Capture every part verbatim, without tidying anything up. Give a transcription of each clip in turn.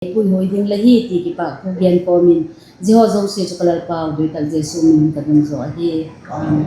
puihuai ding la hi ti kipâk thu gen kawm in, zia haw zosia chu ka Lalpau doi tak Jesu min in ka dong zaw ahi. Amen.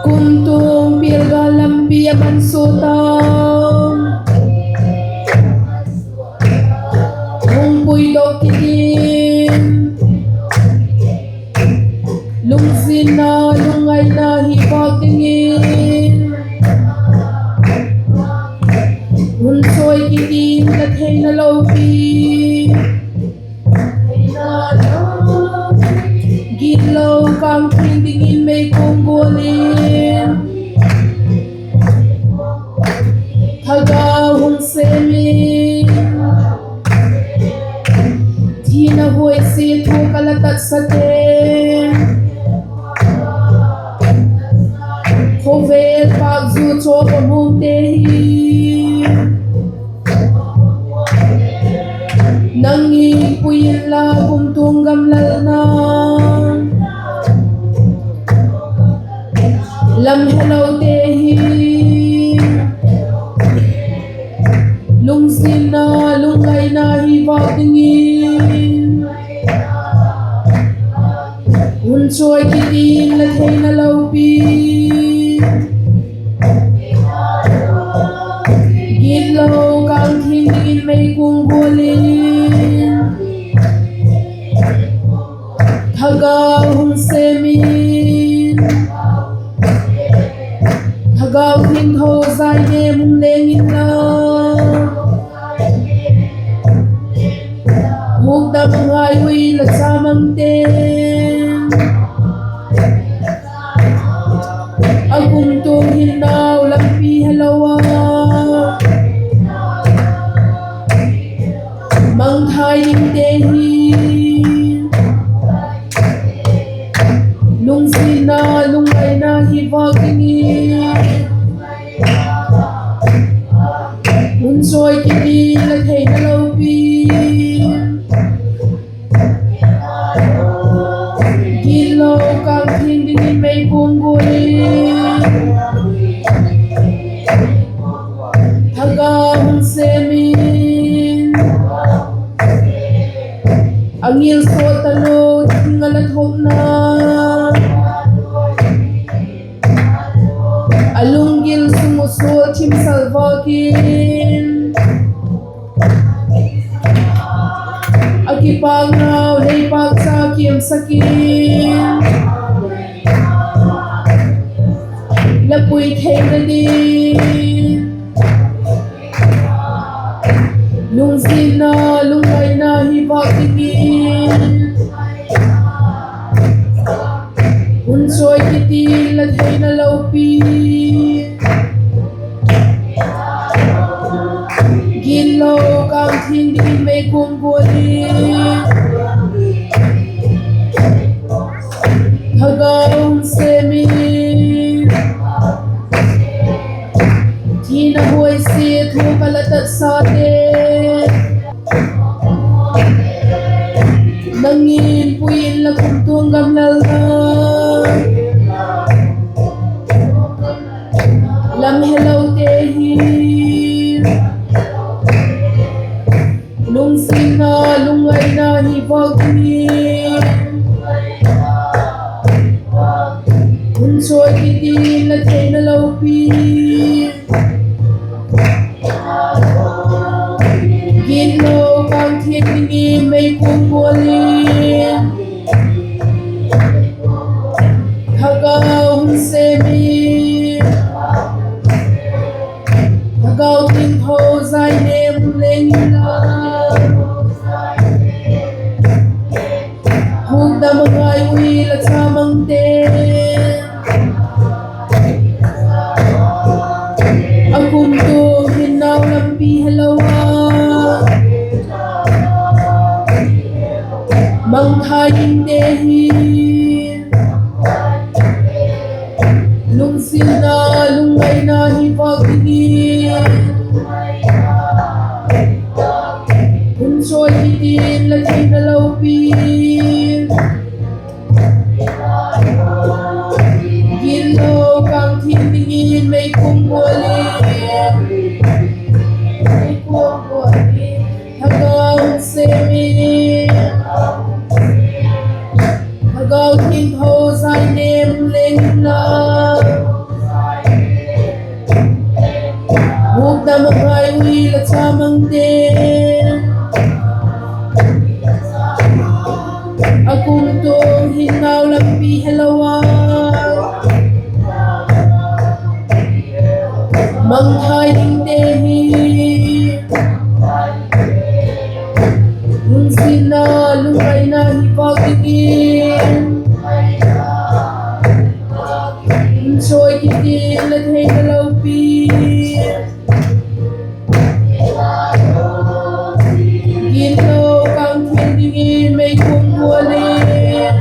Kumtuang pilga lampi a man sua ta, hung puidok kit in, lungzinna lungngaina hi vâk dingin, hun chawi kit in la theina lopi, gitlo kâng thiang dingin meikuang gual in, thagau hung sêm in, thina huaisia thuak a la tatsate, khawvel pâk zu chawk a muangte hi, nang in pui inla kumtuang gam lalna, lam helote hi, lungzinna lungngaina hi vâk dingin, hun chawi kit in la theina lopi, gitlo kâng thiang dingin meikuang gual in, thagau hung sêm in, Thagau Thiangtho zaine hung leng inla, hukdam ngai ui la chamangte'n, a kumtuang hinnau lampi helo a, mangthai dingte hi, lungzinna lungngaina hi vâk dingin, hun chawi kit in la theina lopi, gitlo kâng thiang dingin meikuang gual in, thagau hung sêm in, a ngilsawt talo thing a la thokna, a lunggil sung uh sual thim salvâk in, a kipâknau lei pâkcha kiamsak in, la pui theina ding lungzinna lungngaina hi vâk dingin, hun chawi kit in la theina lopi, gitlo kâng thiang dingin meikuang gual in, thagau hung sêm in, thina huaisia thuak a la tatsate, nang in pui inla kumtuang gam lalna, lam helote hi, lungzinna lungngaina hi vâk dingin, hun chawi kit in la theina lopi, gitlo kâng thiang dingin meikuang gual in, thagau hung sêm in, Mangthai dingte hi lungsiatna, lungngaina hi vâk dingin, hun chawi hitin la theina lopi, gitlo kâng thiang dingin meikuang gual in, meikuang gual in thagau hun sêm in, Thagau Thiangtho zainêm leng inla, hukdam a ngai ui la cha mangte, a kumtuang hinnau lampi helo a, mangthai dingte hi lungsiatna, lungngaina hi vâk dingin, hun chawi hitin la theina lopi, gitlo kâng thiang dingin meikuang gual in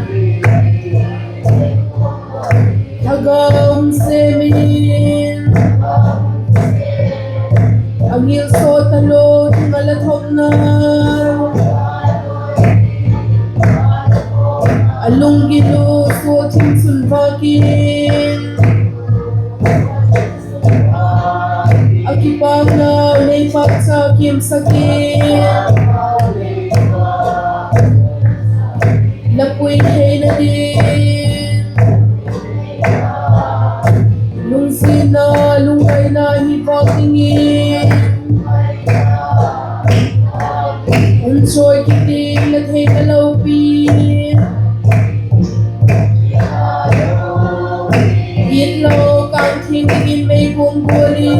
thagau hun sêm in, a ngilsawt talo ding a la thawkna, a lunggil u sual thim sun vâk in, a kipâknau nei pâkcha kiamsak in, la pui theina ding lungsiatna, lungngaina hi vâk dingin, hun chawi hitin la theina lopi, gitlo kâng thiang dingin meikuang gual in,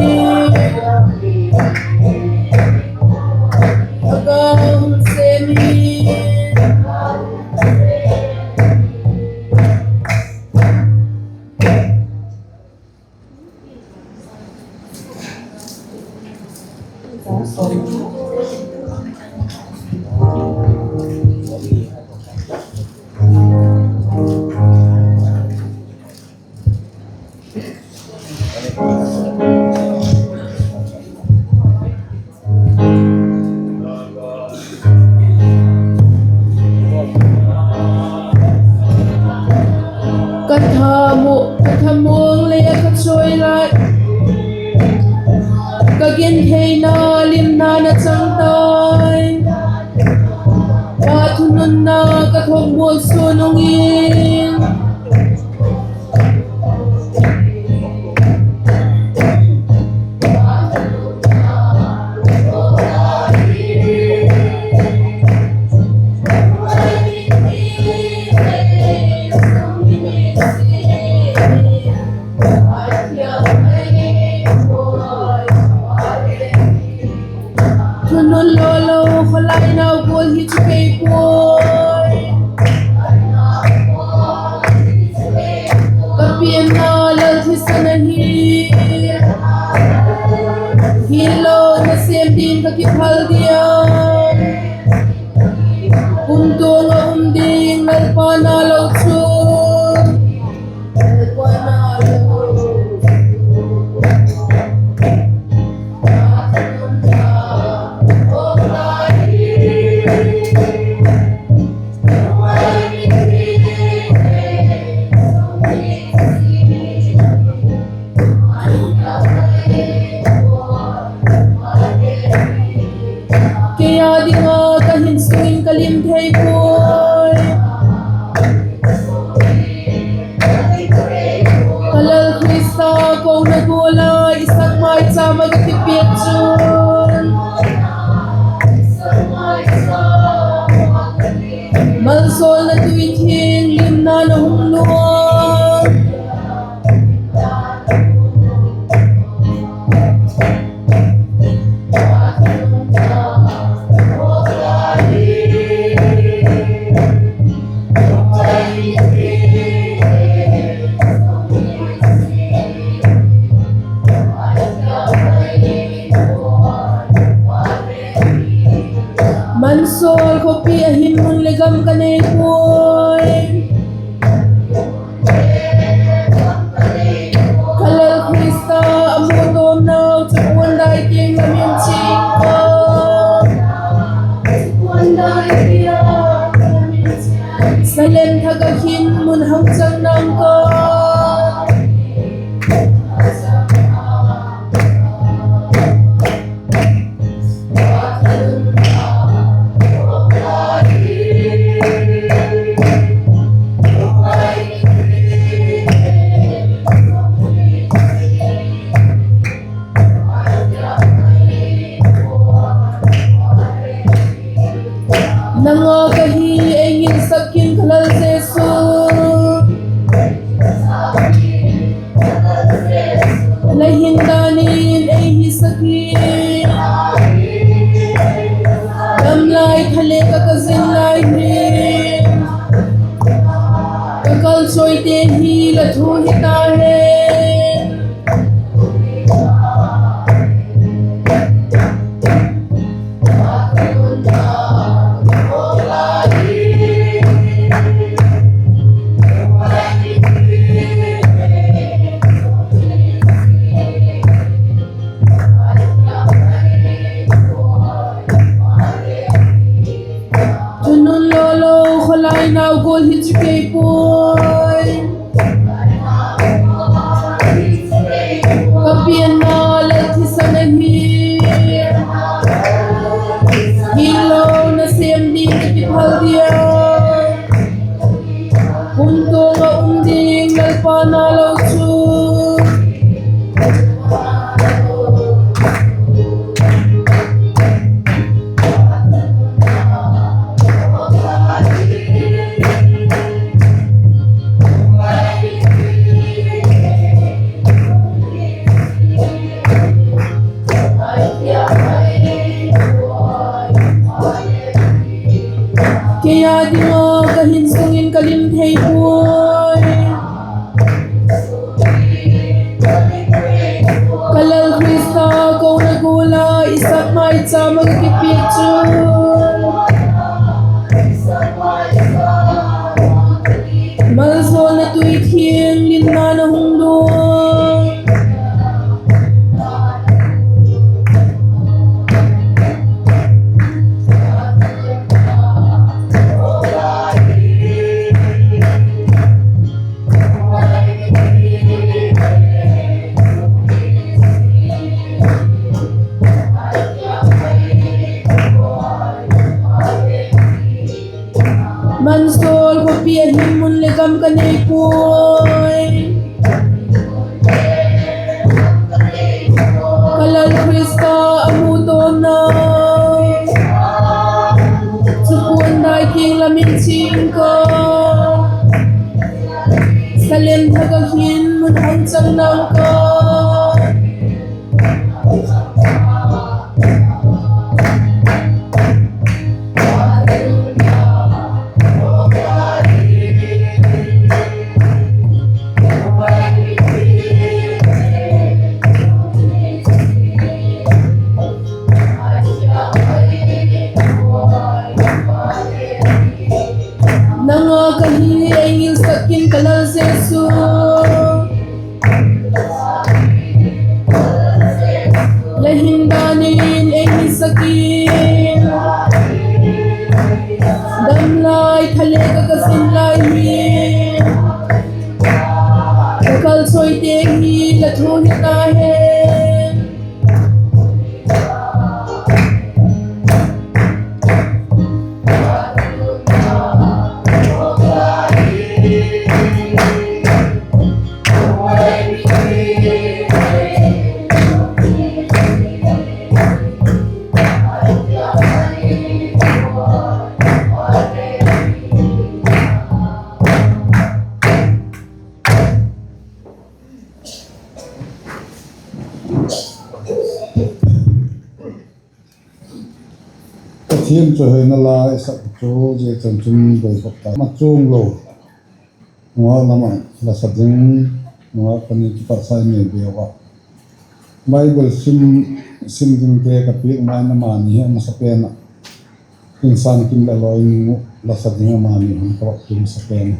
thagau hun sêm in, Ka thamu, ka thamuang le ka chawi lai, ka gentheina limna na chang tai. Pa thununna ka thokmual suan ung in. Thunun lo lo khawlai nau gual hi chu kei puai. Ka pianna Lal thisan ahi. Hinlo, nasêm ding ka kiphal diam? Kumtuang ah um ding Lalpa na lo chu. Kei â ding ah ka hin sung in ka lim thei puai. Ka Lal Khrista kona gual ah i sak maichâm ah ka kipiak chun, malsawmna tui thiang limna na hung lua. Mansawl khawpi ah hin mun leh gam ka nei pua. Kiang lam in ching ko. Salem thak ah hin mun hangchang nang ko. Nang a ka hi ei ngilsak in ka Lal Jesu. La hin dan in ei hisak in. Damlai thale ka ka zin lai hi. Ka kalchawite hi la thu hi ta hen. Chunun lo lo khawlai nau gual hi chu kei puai. Ka pianna Lal thisan ahi. Hilo nasêm ding ka kiphal dia. Hun tuang ah um ding Lalpa na lo chu. Kei a ding a ka hin sung in ka lim thei puai. Ka Lal Khrista kona gual a i sak maichâm ah ka kipiak chu. Malzawlna tui thiang limna na hung lua. Mansawl khawpi ah hin mun leh gam ka nei puai. Ka Lal Khrista a mu tawmna chu puan dai kiang lam in ching ka. Salem thak ah hin mun hangchang nang ka. Nang a ka hi ei ngilsak in ka Lal Jesu. La hin dan in ei hisak in. Damlai thale ka ka zin lai hi. Ka kalchawite hi la thu hi ta hen. Pathian chawihoina la i sak chu zia chan chun doi khop ta ma chuang lo. Nungak lam ah la sa ding, nungak pani kipat sa i nei beu ah. Bible sim, sim dingte ka piak mai na mani hi a masa pen ah. Insan kim la lo in la sa ding a mani hun ka vak tum sa pen.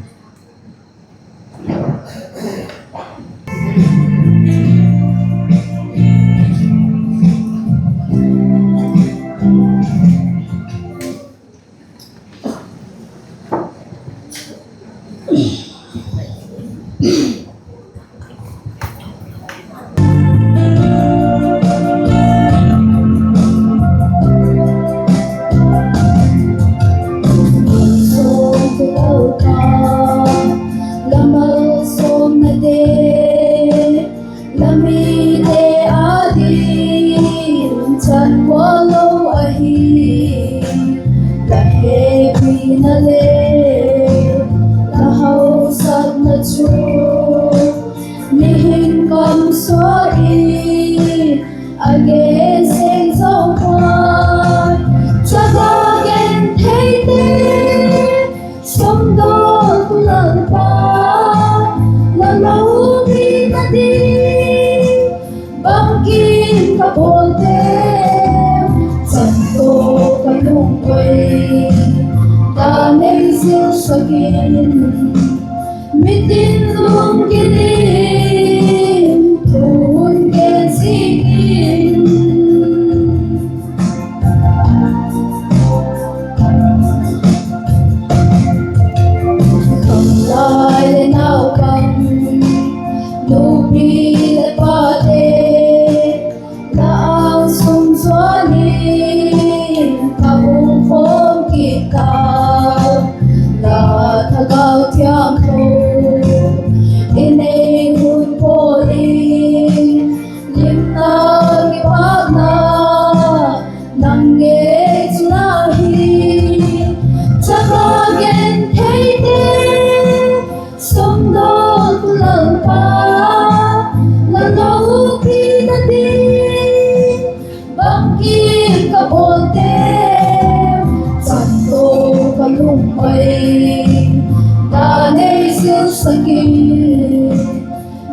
Mitin lunggil in thu hun gen zing in, khanglai leh naupang, nupi leh pate, la âng sung zuan in ka hung khawm kit ta, la Thagau Thiangtho i nei hun pawl in, limna, kipâkna nang ngei chu la hi. Chaka gentheite, sumdawltu Lalpa, la lopina ding bangkim ka bawl tem, chan tawh ka lung oi, dan ei zilsak in,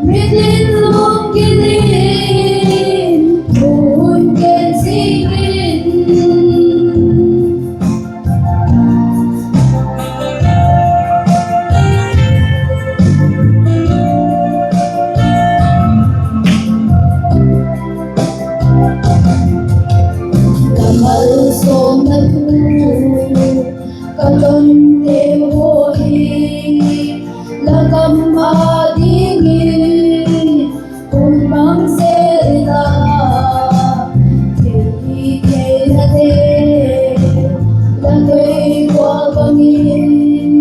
mitin lunggil in thu hun gen zing in. Ka malsawmna thu ka donte haw hi, la gam â dingin hun mang zel inla, thilpi theinate la doi gual bangin,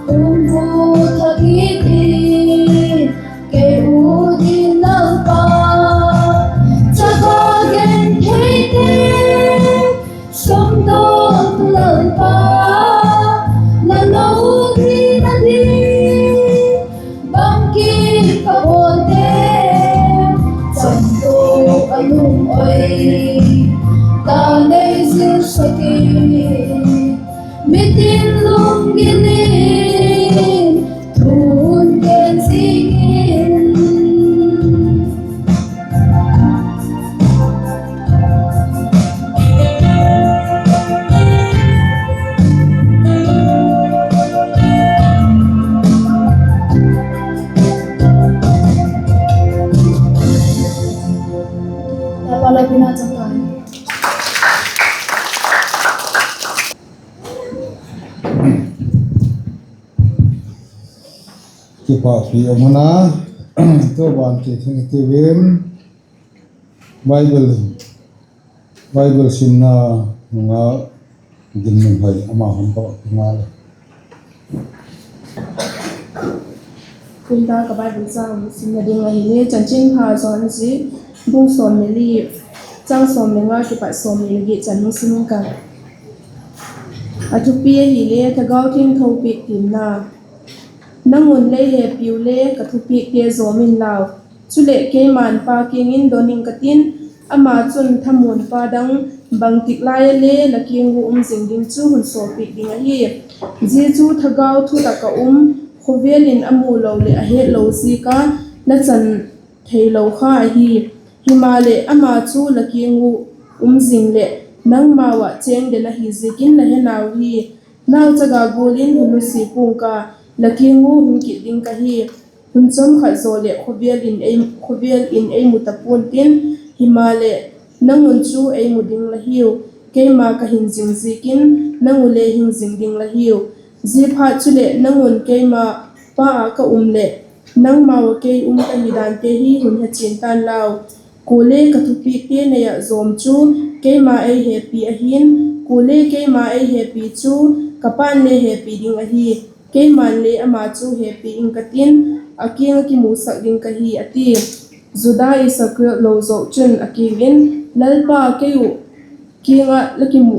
hun bu tha kit in kei ut in Lalpa. Chaka gentheite, sumdawltu Lalpa, la lopina ding bangkim ka bawl tem, chan tawh ka lung oi, dan ei zilsak in, mitin lunggil in thu hun gen zing in. Kipâkpi um a, tu ban ti thing ti vin, Bible, Bible simna nung a dinmun hoi ama hun tawh ti ngal e. Tun ta ka Bible châng simna ding ahile, Chanchinpha Johan zi, bung sawm le li, châng sawm le nga kipat sawm le giat chan hung sim ing ka. A thupi ahile, Thagau Thiangtho piak tiamna. Nang un lei hepiu le ka thupiakte zawm inlau. Chuleh keima'n Pa kiang in don ing ka tin, ama chun thamuanpa dang bangtik lai a le la kiang uh um zing ding chu hun sawlpiak ding ahi. Zia chu Thagau thutak ah um, khawvel in a mu lo leh a het lo ziak a la chan theilo kha ahi. Himaleh ama chu la kiang uh um zing leh nangmau ah chêng den ahi ziakin la he nau hi. Nauchaga gual in hun nusia pua'ng ka, la kiang uh hung kit ding ka hi. Hun chawmkhat zaw leh khawvel in ei, khawvel in ei mu ta pua'n tin, himaleh nang un chu ei mu ding la hiu. Keima ka hing zing ziakin nang u le hing zing ding la hiu. Ziaphat chuleh nang un keima Pa ah ka um leh nangmau ah kei um ka hi dante hi hun he chian ta'n lau. Kuale ka thupiakte nei ah zawm chu keima ei hepi ahi'n, kuale keima ei hepi chu ka Pa'n le hepi ding ahi. Keima'n le ama chu hepi ing ka tin, a kiang ah kimusak ding ka hi, a ti. Juda Iskariot lo zawk chun a kiang in, Lalpa, kei uh kiang ah la kimu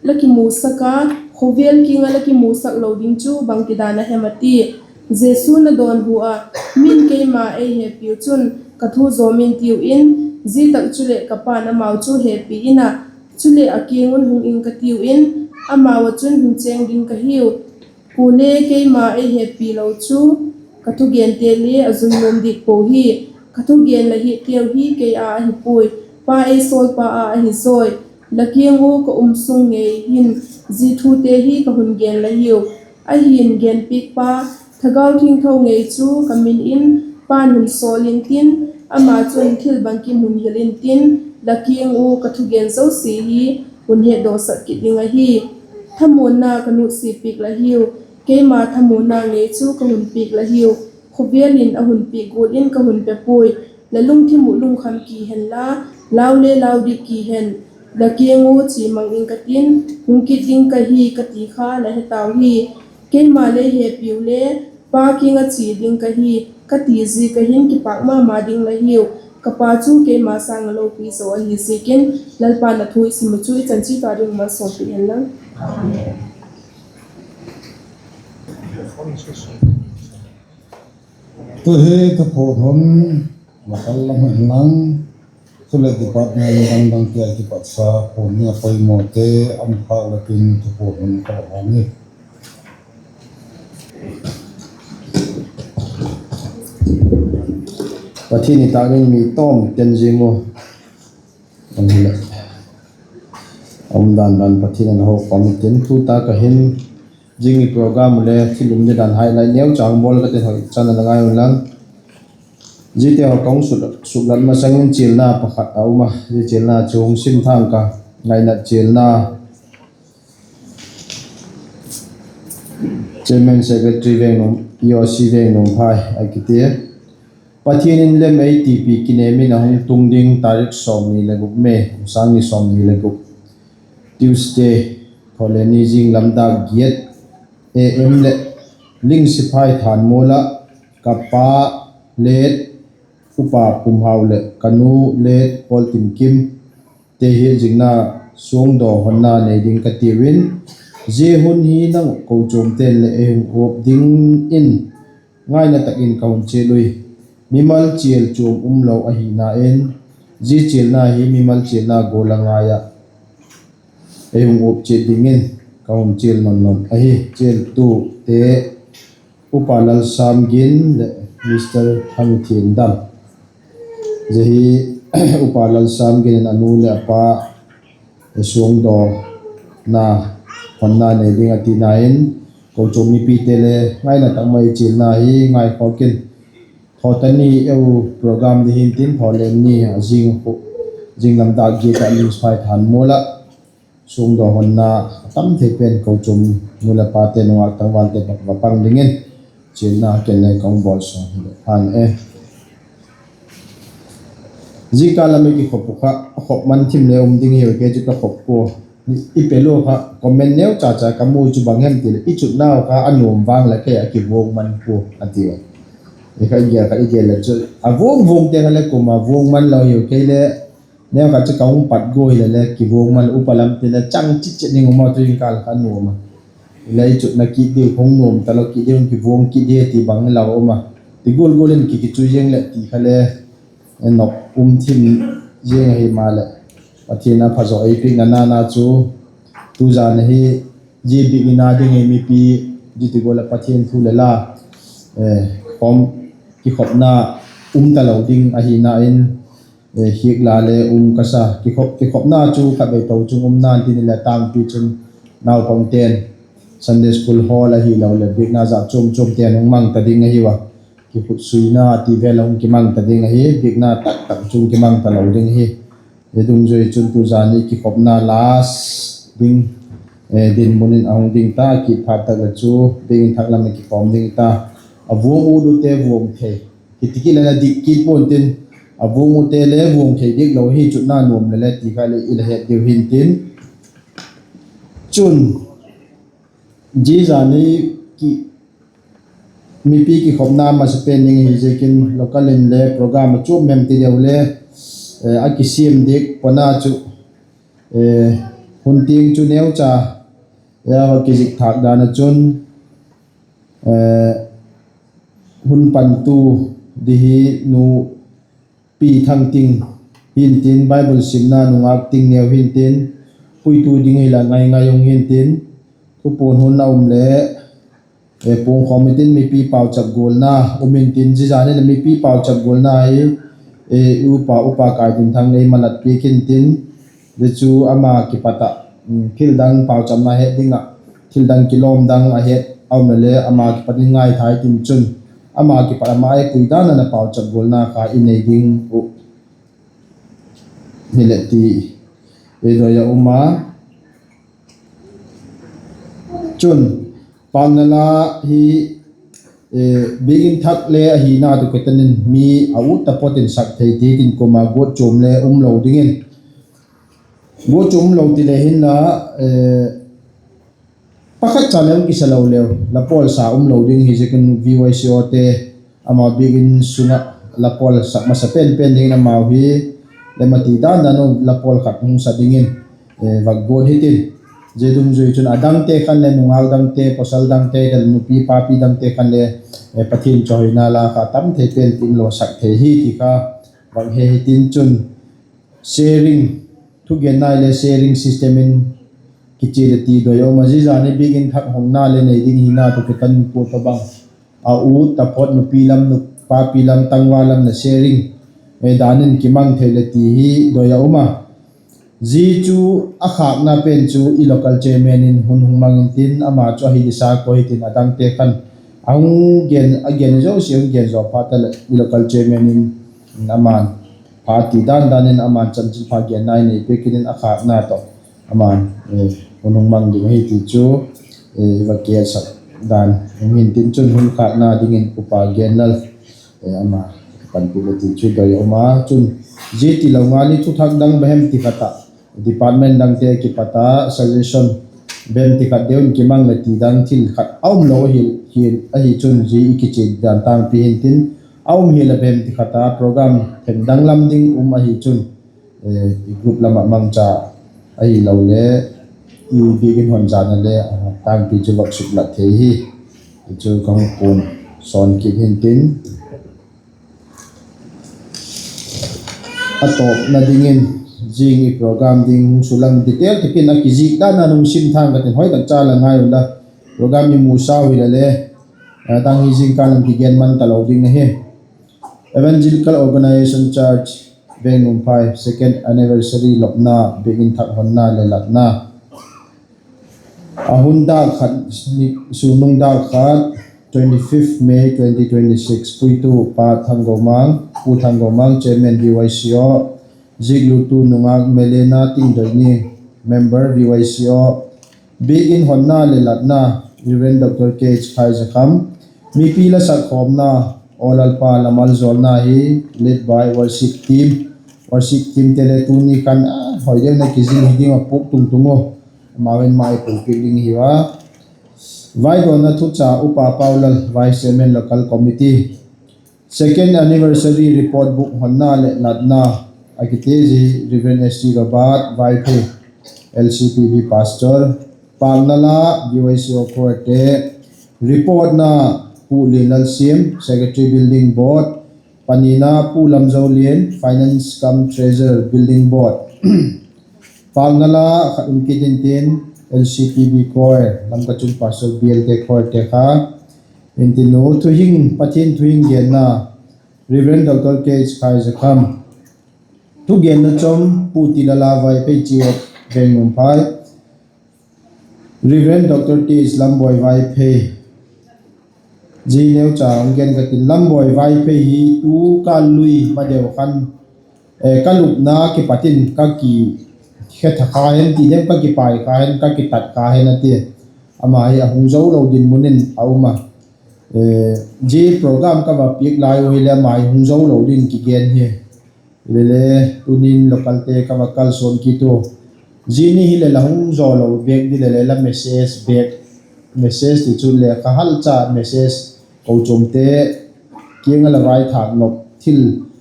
la kimusak a, khawvel kiang ah la kimusak lo ding chu bangtidan a hem? a ti. Jesu'n a dawnhu a, Mi'n keima ei hepiu chun ka thu zawm intiu in, zia tak chuleh ka Pa'n amau chu hepi in a, chuleh a kiang un hung ing ka tiu in, amau ah chun hun chêng ding ka hiu. Kuale keima ei hepi lo chu ka thugente le a zui nuam dik puau hi. Ka thugen la hiateu hi kei a ahi puai, Pa ei sawlpa a ahi zawi. La kiang ua ka um sung ngei hin zia thute hi ka hun gen la hiu. Ahi'n genpiakpa, Thagau Thiangtho ngei chu ka min in Pa'n hun sawl intin, ama chun thil bangkim hun hil intin, la kiang ua ka thugen zosia hi hun hetdawsak kit ding ahi. Thamuanna ka nutsia piak la hiu, keima thamuanna ngei chu ka hun piak la hiu. Khawvel in a hun piak gual in ka hun pe puai. La lungthim uh lungkham ki henla, lau le lau dik ki hen. La kiang ua chia mang ing ka tin, hung kit ding ka hi ka ti kha la he tau hi. Keima lei hepiu le, Pa kiang ah chia ding ka hi, ka ti ziak ah hin kipâk ma ma ding la hiu. Ka Pa chu keima sâng ah lopi zaw ahi ziakin, Lalpa'n a thu i sim uh chu i chan chiat â ding malsawmpi hen lang. Tu hi thupuan hun, la kal lam hen lang, chuleh department dang dangte a kipatsa puan ni a poimawte, a um khâk lak in thupuan hun ka va hawm hi. Pathian i tak ding mi tawm ten zing u. A um dan dan Pathian in a hokhawm intin, tu tak ah hin zing i program uh le thil um di dan highlight neucha hung bawl ka tin, hoi chan a la ngai un lang. Ziate haw ka hung suk, suklat masang in chialna pakhat a um a, zia chialna chu hung sim thang ka, ngainat chialna, Chairman Secretary Vengnuam, E O C Vengnuamphai a kiti. Pathian in lem ei tipi kinêm in a hung tung ding tarik sawmni le guk May, sâng ni sawmni le guk, Tuesday, Thawleni zing lam dâk giat A M leh Ling Siphai Thanmual ah ka pa Let Upa Pumhau leh ka nu Let Pawltinkim te hiat zingna suangdaw honna nei ding ka tiu in, zia hun hi nang kochuamte'n leh ei hung uap dingin ngaina tak in ka hun chial ui. Mimal chial chuam umlo ahina in, zia chialna hi mimal chialna gual a ngai ah ei hung uap chiat dingin ka hun chial non non ahi. Chialtute, Upa Lalsamgin leh Mister Thangthiandam. Zia hi Upa Lalsamgin in a nu leh a pa suangdawna honna nei ding a tina in, kochuam mipite le ngaina tak mai chialna hi ngaikhawk in, Thawleni eu program di hintin, Thawleni a zing khu, zing lam dâk giat ah Ling Siphai Thanmual ah suangdaw honna a tam thei pen kochuam nu leh pate, nungak tangvalte va pang dingin chialna ken le ka hung bawl sawn hi le phan e. Zia kâl lam i kikhop uh kha, khop man thim le um ding hiu, kei chu ka khop pua. I pe lua kha comment neucha cha ka mu chu bang hem ti leh, i chutnau kha a nuam vang leh kei a kivuang man pua a ti a. I kha i gel kha i gel le chu a vuang vuangte kha le kum a vuang man lo hiu, kei le neu khat chu ka hung pat gua hile le kivuang man, upa lamte le chang chit chet ding um a, tu in kâl kha nuam a. Hileh i chutna kit diu hung nuam talo, kit diu hung kivuang kit di ti bang lau um a. Ti gual gual in ki, kichu ziang leh ti kha le nop um thim ziang ahi maleh, Pathian a phazaw ei piakna nana chu tu zan ahi, zia biakna ding hi mipi, zia ti gual ah Pathian thu le la, khawm, kikhopna um talo ding ahina in, khiakla le um ka sa. Kikhop, kikhopna chu khatvei to chung um nan tin, hileh tângpi chun naupangte'n Sunday School Hall ahiloleh biakna zat chuam chuamte'n hung mang ta ding ahiu a. Kikhutsuina ti vel a hung kimang ta ding ahi, biakna tak tak chung kimang talo ding ahi. Zia dungzui chun tu zan hi kikhopna last ding dinmun in a hung ding ta, kit phat tak leh chu biakin thak lam ah kikhawm ding ta. A vuang ut ute vuang thei, kiti kit leh a dik kit pua'n tin, a vuang ute le vuang thei dik lo hi chutna nuam le le ti kha le i la het diu hintin. Chun, zia zan hi ki, mipi kikhopna masapen ding ahi ziakin local in le program a chuam hem ti deu le a kisiam dik pua'n a chu, hun tiang chu neucha a kizik thâk dan ah chun, hun pantu di hi Nu Pi Thangting hintin, Bible simna nungak ting neu hintin, puitu ding hila ngai ngai hung hintin, thupuan hun a um le puangkhawm intin, mipi pauchap gualna um intin, zia zan hi le mipi pauchap gualna hi upa, Upa Kaidinthang ei malat piak intin, zia chu ama kipat ah thildang pauchapna het ding ah, thildang kilawm dang a het a um le le ama kipat in ngaithai tin chun, ama kipat ama ei pui dan a na pauchap gualna kha i nei ding uh hile ti i doi a um a. Chun, Pâknala hi, eh, biakin thak le ahina tawh kiton in mi a ut taphot in sak thei ti tin kuama guat chuam le um lo dingin, guat chuam um lo ti le hinla, eh, pakhat cha le hung kisa lo leu, la pawl sa um lo ding hi ziakin V Y C O te, amau biakin sung ah la pawl sak masa pen pen dingin amau hi, le mati dan dan un la pawl khat hung sa dingin, eh, vak guat hitin. Zia dungzui chun a dangte khan le nungak dangte, pawsal dangte, nupi papi dangte khan le, eh, Pathian chawihoina la kha tam thei pen tin lo sak thei hi ti kha vak he hitin chun sharing, thugenna le sharing system in kichia le ti doi a um a, zia zan hi biakin thak honna le nei ding hina tawh kiton in pua tawhbang a ut taphot nupi lam, nu-, papi lam, tangval lam na sharing, eh, dan in kimang thei le ti hi doi a um a. Zia chu a khâkna pen chu i local chairman in hun hung mang intin, ama chu ahi disa ko hitin a dangte khan a hung gen, a gen zosia hung gen zaw phat ta leh i local chairman in ama'n pha ti dan dan in ama'n chanchinpha genna i nei pek in a khâkna tawh ama'n, eh, hun hung mang ding ahi ti chu, eh, i va kisak dan hung hintin chun hun khâkna dingin Upa Genlal, eh, ama panpi le ti chu doi a um a. Chun zia tilo ngal in thuthak dang bang hem ti khat ah, department dangte kipat a suggestion bang hem ti khat deu in kimang le ti dang thil khat a um lo ahi, hi, ahi chun zia i kichia dan tângpi hintin, a um hile bang hem ti khat a program theng dang lam ding um ahi chun, eh, i group lam ah mangcha ahilo le i biakin hon zan a le, ah, tângpi chu vak suklat thei hi. Chu ka hung puan sawn kit hintin, a tawpna dingin zing i program ding hung sulang detail tak in a kizik dan a hung sim thang ka tin, hoi tak cha la ngai unla, program i musau hile le, eh, dang hi zingkal in kigen man talo ding ahi. Evangelical Organisation Church, Vengumphai, second anniversary lopna, biakin thak honna le latna. A hun dâk khat, sun nung dâk khat, twenty fifth May twenty twenty six, puitu Pa Thangomang, Pu Thangomang, Chairman V Y C O, zikluttu nungak Melena Tingdoini, member V Y C O, biakin honna le latna, Reverend Doctor K H Khaizakham, mipi la sak khawmna, Aw Lalpa la malzawlna hi, led by worship team, worship team te le tuni khan, ah, hoi deu na kizil hi ding a puk tung tung u, amau in mai pui piak ding hi a. Vaidawnna thucha Upa Paulal, Vice Chairman Local Committee, second anniversary report book honna leh natna a kiti zi Reverend S T Robert Vaiphei, L C P B Pastor, pâkna la V Y C O Choir te, report na Pu Lianlalsiam, Secretary Building Board, panina Pu Lamzolian, Finance cum Treasurer Building Board. Pâkna la khat um kit intin, L C P B Choir, Lamka Chung Pastor B L te choir te kha, intin u thuhing, Pathian thuhing genna, Reverend Doctor K H Khaizakham, thugenna chom Pu Tilala Vaiphei, Chief of Vengumphai, Reverend Doctor T H Lamboi Vaiphei, zi neucha hung gen ka tin, Lamboi Vaiphei hi tu ka lui ma deu khan, eh, ka lupna kipat in ka ki khe tha kha hen ti dem, ka kipai kha hen, ka kitat kha hen a ti. Ama hi a hung zo lo dinmun in a um a. Eh, zi program ka va piak lai u hile ama hi hung zo lo ding kigen hi. Hilele, tunin local te ka va kalsuan kit u. Zia ni hile la hung zo lo bêk di lele la message bêk, message ti chu le ka hal cha message kochuamte kiang ah la vaithâk nop thil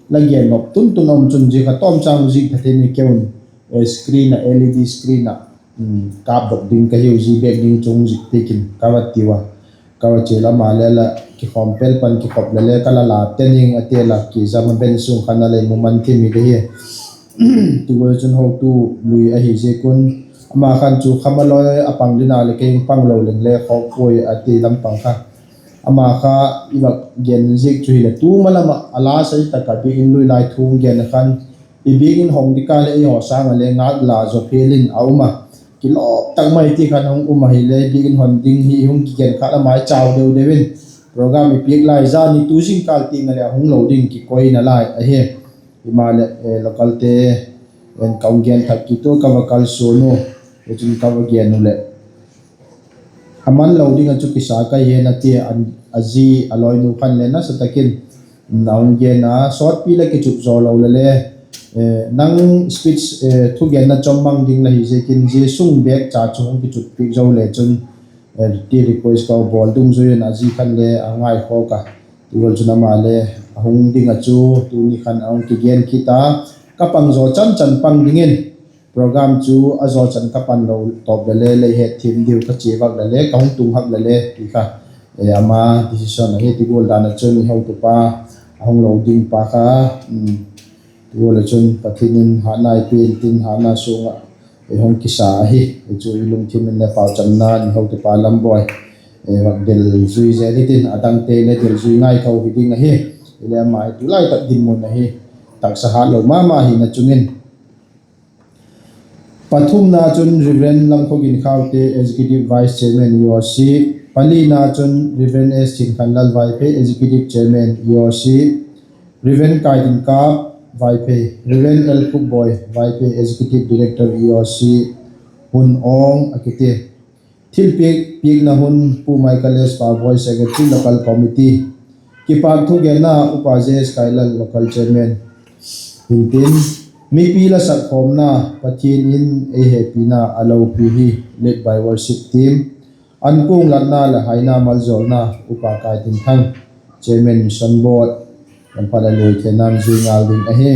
la gen nop tun tun a um chun zia kha tawmchang zik tha thei ni keu in, eh, screen ah, L E D screen ah, um, kâpdok ding ka hiu, zia bêk ding chu hung zik piak in ka va tiu a. Ka va chia la ama le la kikhawm pel pan kikhop lele ka la la te ning a ti a, la kizam a ben sung khan a lei mu man thim hi di hi. Tugual chun hotu lui ahi ziak un, ama khan chu kham a lawi a pang ding a leh kei hung pang lo leng le khawk puai a ti lam pang kha. Ama kha i va gen ziak chu hileh tu ma lam ah a la sai tak ah biakin lui lai thu hung gen a khan, i biakin hong di kâl leh eihaw sâng ah le ngâk la zaw phial in a um a. kilawm tak mai ti khan hung um ahile, biakin hon ding hi hung kigen khat a mai chau deu deu in, program i piak lai zani tu zingkâl tiang a leh a hung lo ding kikoina lai ahi. Himaleh, localte, en ka hung gen thak kit ua ka va kalsuan u, chun ka va gen u leh, a man lo ding ah chu kisa ka hi hen a ti a, a zi a lawinu khan le nasa tak in a hung gen a, sawtpi la kichup zaw lo le le, nang speech, thugenna chawmmang ding la hi ziakin zia sung bêk cha chu hung kichup piak zo le chun, ti request ka bawl dungzui in a zi khan le a ngaikhawk a, ti gual chun ama le a hung ding ah chu tuni khan a hung kigen kit a, ka pang zaw chan chan pang dingin, program chu a zaw chan ka pan lo tawp le le, lei hetthiam diu ka chia vak le le, ka hung tung hak le le ti kha, ama decision ahi. Ti gual dan ah chun i hotupa a hung lo ding pa kha, ti gual ah chun Pathian in hâtna ei pia intin, hâtna sung ah ei hung kisa ahi. Chu i lungthim in le pauchamna i hotupa Lambawi, vak del zui zel hitin, a dangte le del zui ngai tho hi ding ahi. Ile ama hi tulai tak dinmun ahi, taksa hât lo ma ma hina chung in. Pathumna chun Reverend Lamkhogin Khaute, Executive Vice Chairman, E O C. Palina chun Reverend S Thinkhanlal Vaiphei, Executive Chairman, E O C. Reverend Kaitinkap Vaiphei, Reverend L Khupboi Vaiphei, Executive Director, E O C, hun awng a kiti. Thilpiak piakna hun Pu Michael S Paboi, Secretary, Local Committee. Kipak thugenna Upa J S Kailal, Local Chairman, hintin, mipi la sakkhawmna, Pathian in ei hepina a lopi hi, led by worship team. Ankuang latna leh haina maljawlna Upa Kaitinthang, Chairman, Mission Board. Lam pha la lui theina zui ngal ding ahi.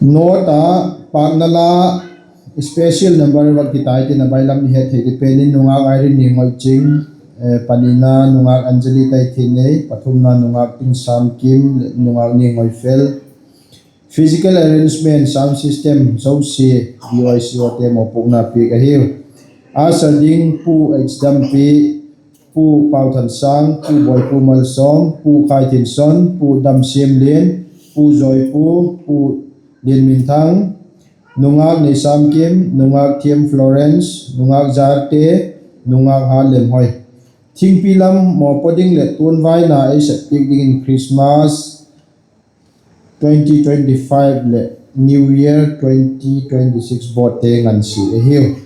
Note a, pâkna la special number va kitai tin, a bailam i het thei di pen in, nungâk Irene Niangoiching, panina nungâk Anjali Taithinei, pathumna nungâk Tingsam Kim, nungâk Niangoifel. Physical arrangement, sound system zosia, V O I C O te mawpuakna piak ahiu. Usher ding Pu H Dampi, Pu Pauthansâng, Pu Boipu Malsawm, Pu Khaithinson, Pu Damsiamlian, Pu Zoipu, Pu Lianminthang, nungâk Neisamkim, nungâk Thiam Florence, nungâk Zarte, nungâk Hatlemhoi. Thingpi lam mawpuak ding leh tuanvaina ei sep piak dingin Christmas twenty twenty-five leh New Year twenty twenty-six botte ngansia ahiu.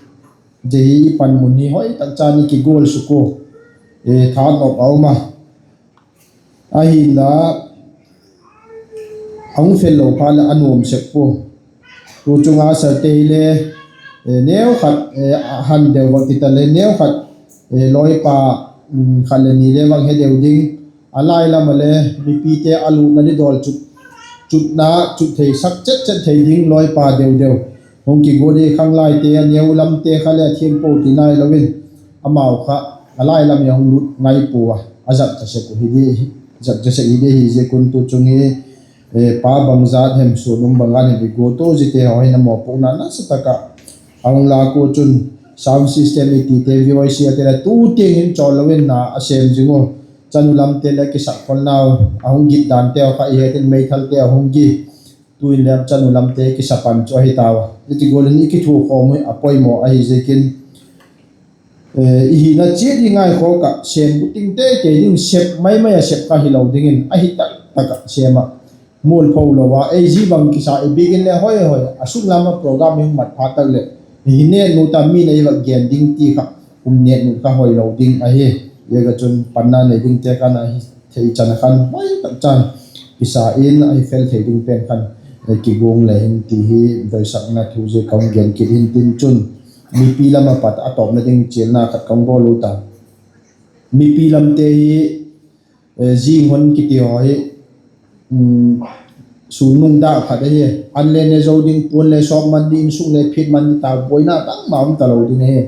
Zia hi i panmun hi hoi tak chan i kigual suk ua, thanop a um a. Ahinla, a hung fel lo phat leh a nuam sek pua. Tu chung a usher te hile, neukhat, han deu vak ti ta le neukhat, lawipa khat leh ni le vak he deu ding. A lai lam a le mipite a lutna di dawl chutna chut thei sak chet chet thei ding lawipa deu deu hung kiguat hi. Khanglaite a neu lamte kha le a thiam po ti nai lo in, amau kha a lai lam a hung lut ngai pua a, a zat cha sek hi di ahi ziak un tu chung hi, pa bangzat hem, suan um bangzat hem i guat u, ziate haw hin a mawpuakna nasa tak ah a hung lâk ua chun, sound system i tite, V O I C a te le tu tiang hin chawl lo in na a sêm zing u. Chanu lamte le kisakkhawlnau, a hung git danteu kha i het in, meithalte a hung gi. Tu'in le chanu lamte kisa pan chu ahi tau a, zia ti gual in i kithuakhawm uh a poimaw ahi ziakin, i hina chiat i ngaikhawk ah sêm bukim teitei ding, sep mai mai ah sep kha hilo dingin ahi tak tak ah sêm ah, mualpho lo a, ei zia bang kisa i biak in le hoi hoi a sung lam ah program i hung mat phat tak leh, hi nêtnut a mi nei vak gen ding ti kha, um nêtnut kha hoilo ding ahi. Ziak a chun panna nei dingte khan ahi thei chan a khan hoi tak chan kisa in ahi fel thei ding pen khan kiguang le hin ti hi doisakna thu zia ka hung gen kit hintin chun, mipi lam a pat a tawpna ding chialna khat ka hung bawl u ta. Mipi lamte hi, zing hon kiti haw hi, sun nung dâk khat ahi. An le ne zo ding, puan le sawp man ding, insung le phiat man ding, ta buaina bangma um talo ding ahi.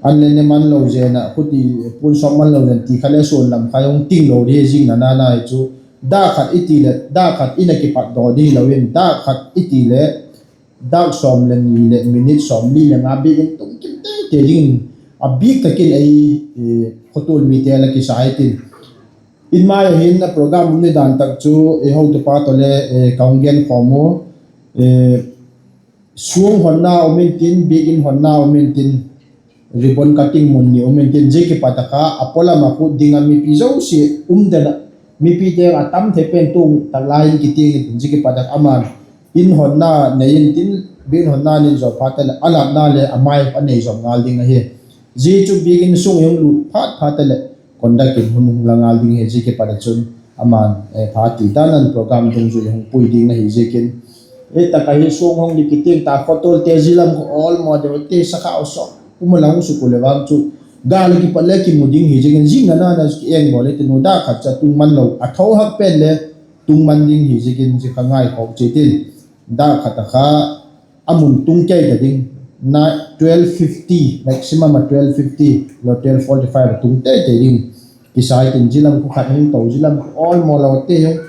An le ne man lo zen ah khuti, puan sawp man lo zen ti kha le suan lam kha hung ting lo ding hi, zing na na na hi chu. Dâk khat i ti leh, dâk khat in a kipatdaw ding hilo in, dâk khat i ti leh dâk sawm le ni leh minute sawmli le nga biakin tung kim teitei dingin, a bik tak in ei khawtul mite la kisa hitin. In mai ah hin a program um ni dan tak chu ei hotupa tawh le ka hung genkhawm u. suang honna um intin, biakin honna um intin, ribbon cutting mun ni um intin, zia kipat ah kha a pawlam ah khut ding ah mipi zosia um den ah, mipite a tam thei pen tung tak lai in kitiang intin, zia kipat ah ama'n in honna nei intin, biakin honna nei zaw phat leh a latna le a mai a nei zawm ngal ding ahi. Zia chu biakin sung i hung lut phat phat leh conduct in hun hung la ngal ding hi. Zia kipat ah chun ama'n pha ti dan in program dungzui hung pui ding ahi ziakin, ei tak ahi suang hong ni kitiang ta, khawtawlte zia lam kha awl maw deu te, sakhau sawm um a la hung suk u leh vang chu gâl ah kipat le kimu ding hi ziakin zing a na na chu ki eng bawl le tin u, dak khat cha tung man lo a tho hak pen le tung man ding hi ziakin zia kha ngaikhawk chiat in, dak khat ah kha a mun tung kei ta ding, na twelve fifty, maximum ah twelve fifty, lo twelve forty-five a tung tei tei ding. Kisai tin zia lam khu khat hung to, zia lam khu awl maw lo te hung,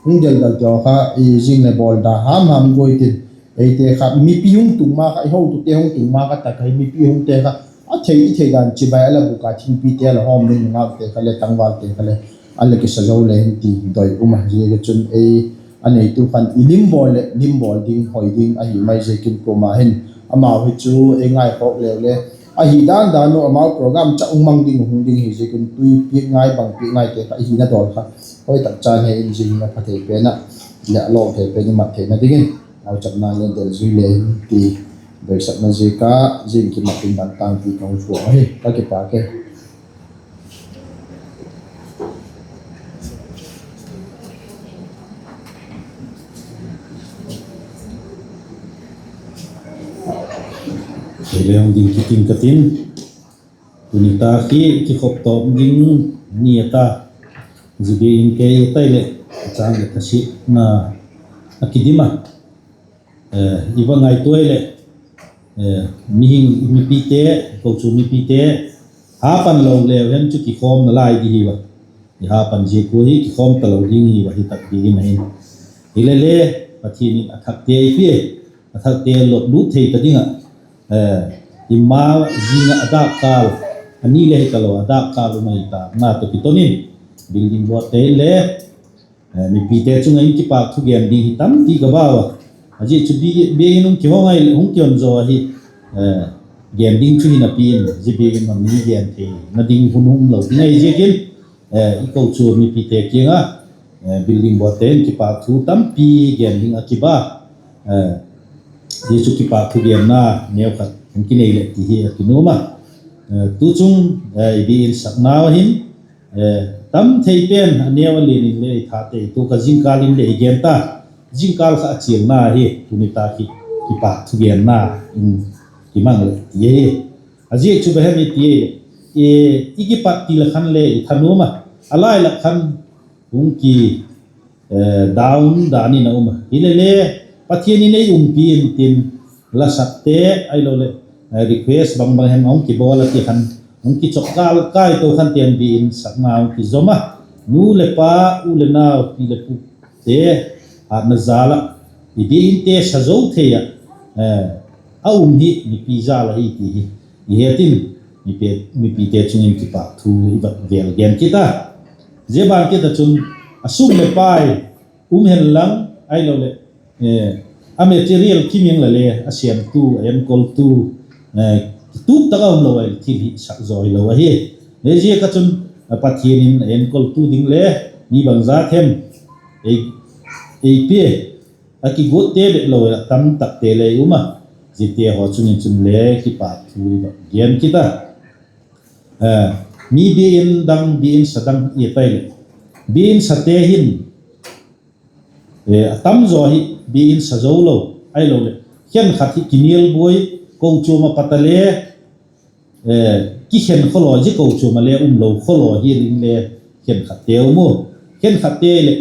hung del dal teu kha i zing leh bawl da ham ham guai tin, eite kha mipi hung tung ma kha, i hotute hung tung ma kha tak ahi, mipi hungte kha a thei i thei dan chibai a la bûk a, thingpite a la hawm ding, ngaute kha leh tangvalte kha leh a la kisa zo le hin ti doi um a. Ziaziakchun ei a neitu khan i lim bawl leh lim bawl ding hoi ding ahi mai ziakin kuama hin amau hi chu ei ngaikhawk leu le, ahi dan dan u amau program cha hung mang ding hung ding hi ziakin tui piak ngai bang piak ngaite kha i hina dawl kha hoi tak chan he in zing a pha thei pen ah leh a lawm thei pen i mat theina dingin, au chapna le del zui le hin ti doisakna ziak a zing kimat in dan tangpi ka hung suak ahi. Ka kipâk e. Kei le hung ding kiting ka tin, tuni tak hi kikhop tawp ding ni a ta, zia biakin kei tai leh a chang leh ka siatna a kidim a, i va ngaitua leh, mihing mipite, kochuam mipite ha pan lo leu hen chu kikhawm nalai di hi a, i ha pan ziak ua hi kikhawm talo ding hi a, hi tak dingin ahin. Hile le, Pathian in a thakte i pia, a thakte lotlut thei ta ding ah, i ma zing ah a dâk kâl, a ni le hi talo a dâk kâl um ahi ta na tawh kiton in, building boardte in le mipite chung ah in kipâk thu gen ding hi tampi ka bau a. A ziak chu biakin hung kihong ai, hung kihon zaw ahi, gen ding chu hinapi in zia biakin hon ni gen theina ding hun um lo ding ahi ziakin, i kochuam mipite kiang ah, building boardte in kipâk thu tampi gen ding a kiba, zia chu kipâk thu genna neu khat hung kinei leh ti hi a kinuam a. Tuchung i biakin saknau a hin, tam thei pen a neu a lian in le i thate tu ka zingkâl in le i gen ta, zingkâl kha a chialna hi tuni tak hi kipâk thu genna in kimang leh ti ahi. A ziak chu bang hem i ti, i kipat til a khan le i thanuam a, a lai lak khan hung ki down dan in a um a. Hile le, Pathian in ei umpi intin, lasakte ahiloleh request bang bang hem a hung kibawl a ti khan, hung kichawk kâl kai to khan tiang biakin sakna hung kizom a, nu leh pa, u leh nau, pi leh pute hatna jal ah i biakinte sa zo thei ah a um hi mipi jal ahi ti hi i het in, mipite chung in kipâk thu i va vêl gen kit a. Zia ban kit ah chun, a sum leh pai um hen lang ahiloleh a material kim ing la le a sêmtu, a enkoltu, kitup tak a um lo ahileh thil hi sak zaw hilo ahi. Ziaziak ah chun, Pathian in a enkoltu ding le mi bangza them ei pia, a kiguatte bep lo a tamtakte le um a, ziate haw chung in chun le kipâk thu i va gen kit a. Mi biakin dang, biakin sa dang i tai leh, biakin sate hin a tam zaw hi biakin sa zo lo, ahiloleh khenkhat hi kinial buai, kochuam a pat a le kikhen khawlaw, zia kochuam a le um lo khawlaw hial in le khenkhatte um u. Khenkhatte leh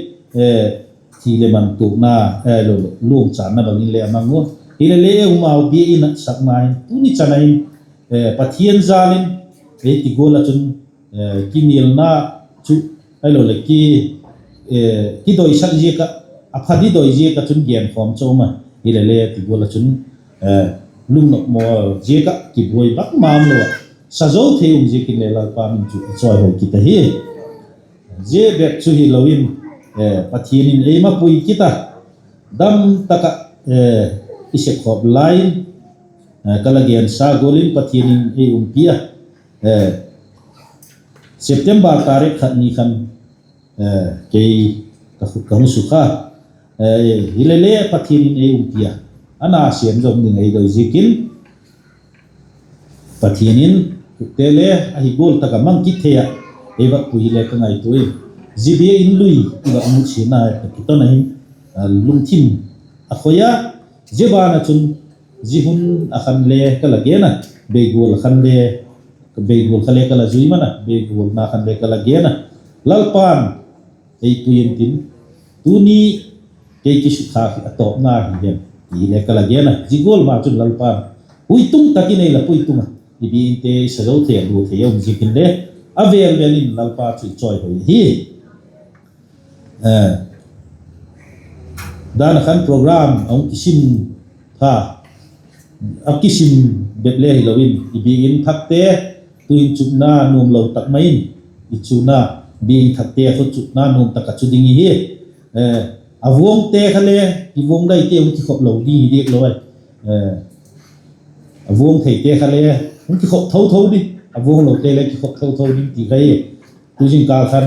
thi leh man tuakna, ahiloleh luangchanna bang in le a mang u. Hile le, ei umau biakin a sakna in tuni chan a in Pathian jal in ei ti gual ah chun kinialna chu ahiloleh kidoisak ziak ah, a pha di doi ziak ah chun genkhawm chu um a, hile le ti gual ah chun lungnop mawl ziak ah kibuai bangma um lo ah, sa zo thei um ziakin le Lalpa min chu a chawihoi kit ahi. Zia bep chu hilo in, Pathian in ei mapui kit a, dam tak ah i sep khawm lai in, ka la gensa gual in Pathian in ei umpi a, September tarik khat ni khan kei ka khut ka hung sukha. Hilele Pathian in ei umpi a, a na siam zom ding ei doi ziakin, Pathian in khute le ahi gual tak a mang kit thei ah ei va pui hile ka ngaitua in, zia bia in lui i va mut siana ka kiton ahin, lungthim a khoi a, zia ban ah chun zia hun a khan le ka la gen a, beigual khan le, beigual kha le ka la zui man a, beigualna khan le ka la gen a, Lalpa'n ei pui intin, tuni kei kisukha hi a tawpna hi hen, ti le ka la gen a, zia gual ma chun Lalpa'n pui tung tak in ei la pui tung a, i bia inte i sa zo thei a, lua thei a um ziakin le, a vel vel in Lalpa chu i chawihoi hi. Dan a khan program a hung kisim pha, a kisim bep le hilo in, i biakin thakte, tuin chutna nuam lo tak mai in, i chuna, biakin thakte khu chutna nuam tak a chu ding i hi. A vuangte kha le, i vuang daite hung kikhop lo ding hi diak lo ai. A vuang theite kha le, hung kikhop tho tho ding, a vuang lote le kikhop tho tho ding ti kha hi. Tu zingkal khan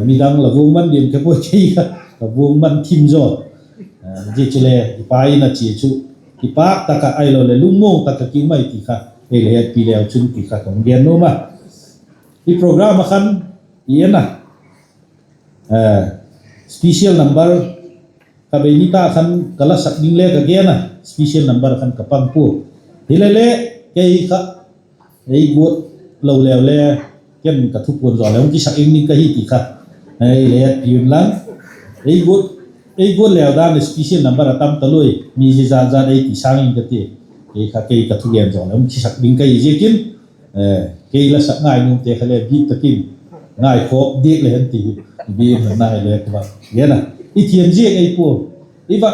midang la vuang man diam ka buai thei kha, ka vuang man thim zaw. Zia chule i pa in a chia chu, kipâk tak ah ahiloleh lungmuang tak ah ki um ai ti kha, ei le hetpi leu chun ti kha ka hung gen nuam a. I program ah khan i en a, special number, ka bei ni ta khan ka la sak ding le ka gen a, special number khan ka pang pua. Hilele kei kha ei guat lo leu le, ken ka thupuan zaw le hung kisak ing ding ka hi ti kha, ei le hetpi unlang, ei guat leu dan le special number a tam talua, mi zia zat zat ei ti sâng in ka ti. Kei kha kei ka thugen zaw le hung kisak ding ka hi ziakin, kei la sak ngai nuamte kha le bit tak in ngaikhawk diak le hen ti hi, biakna hile ka va gen a. I thiam ziak ei pua, i va,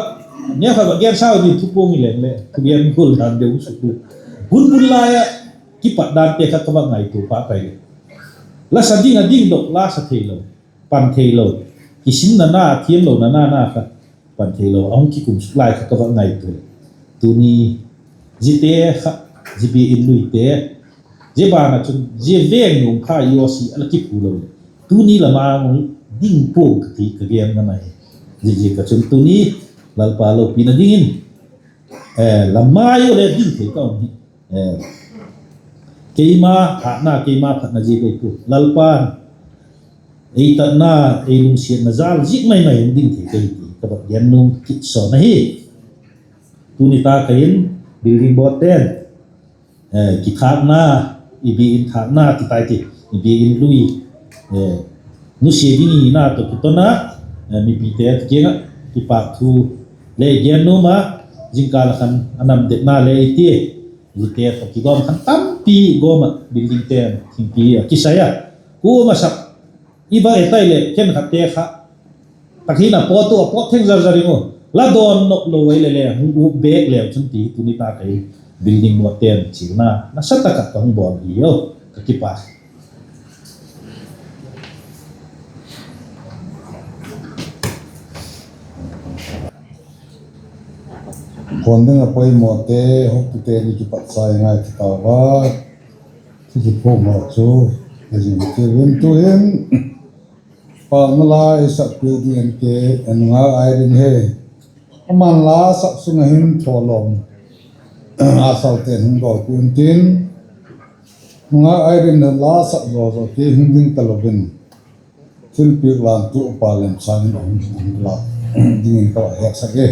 neu kha va gen sau ding thupuan i leng le thugen gual dan deu suk u. Hun bul lai ah kipat dante kha ka va ngaitua pha tai le, la sa ding a ding dok la sa theilo, pan theilo, kisimna na, thiamlona na na kha pan theilo a hung kikum suk lai kha ka va ngaitua. Tuni ziate kha, zia bia in luite, zia ban ah chun zia veng nuam kha i awsi a la kiphu lo le, tuni lam a hung ding puang ka ti ka gen ngam ahi. Ziaziak a chun tuni Lalpa lopina dingin, la mai u le ding thei ka um hi. Keima hatna, keima phatna ziak ei pua, Lalpa'n ei tatna, ei lungsiatna jal ziak mai mai in ding thei ka hi ti ka va gen nuam kit sawn ahi. Tuni tak ah hin building board ten kithâkna, i biakin thâkna ti tai ti, i biakin lui nusia ding hina tawh kiton a, mipite kiang ah kipâk thu le gen nuam a, zingkal a khan a namdetna le i ti, ziate tawh kigawm khan tampi gawm ah building ten thingpi a kisai a, kuama sak i va e tai leh khenkhatte kha, tak hin a pawt u a pawt theng zar zar ing u, la dawn nop lo ai le le hung up bêk leu chun ti hi tuni tak ah building board ten chiana nasa tak ah ka hung bawl hi o, ka kipâk. Khawm ding a poimawte, hotute ni kipat sai ngai ti tau a, thu kiphuak maw chu, e zing ti vin tu hin, pâkna la i sak piak ding en ke, en ngai ding he. Aman la sak sung a hin thawlawm a saute hung dawpi untin, ngai ding la sak zaw zaw ti hung ding talo in, thilpiak lam tu pa lem sâng in a hung ding la dingin ka hetsak e.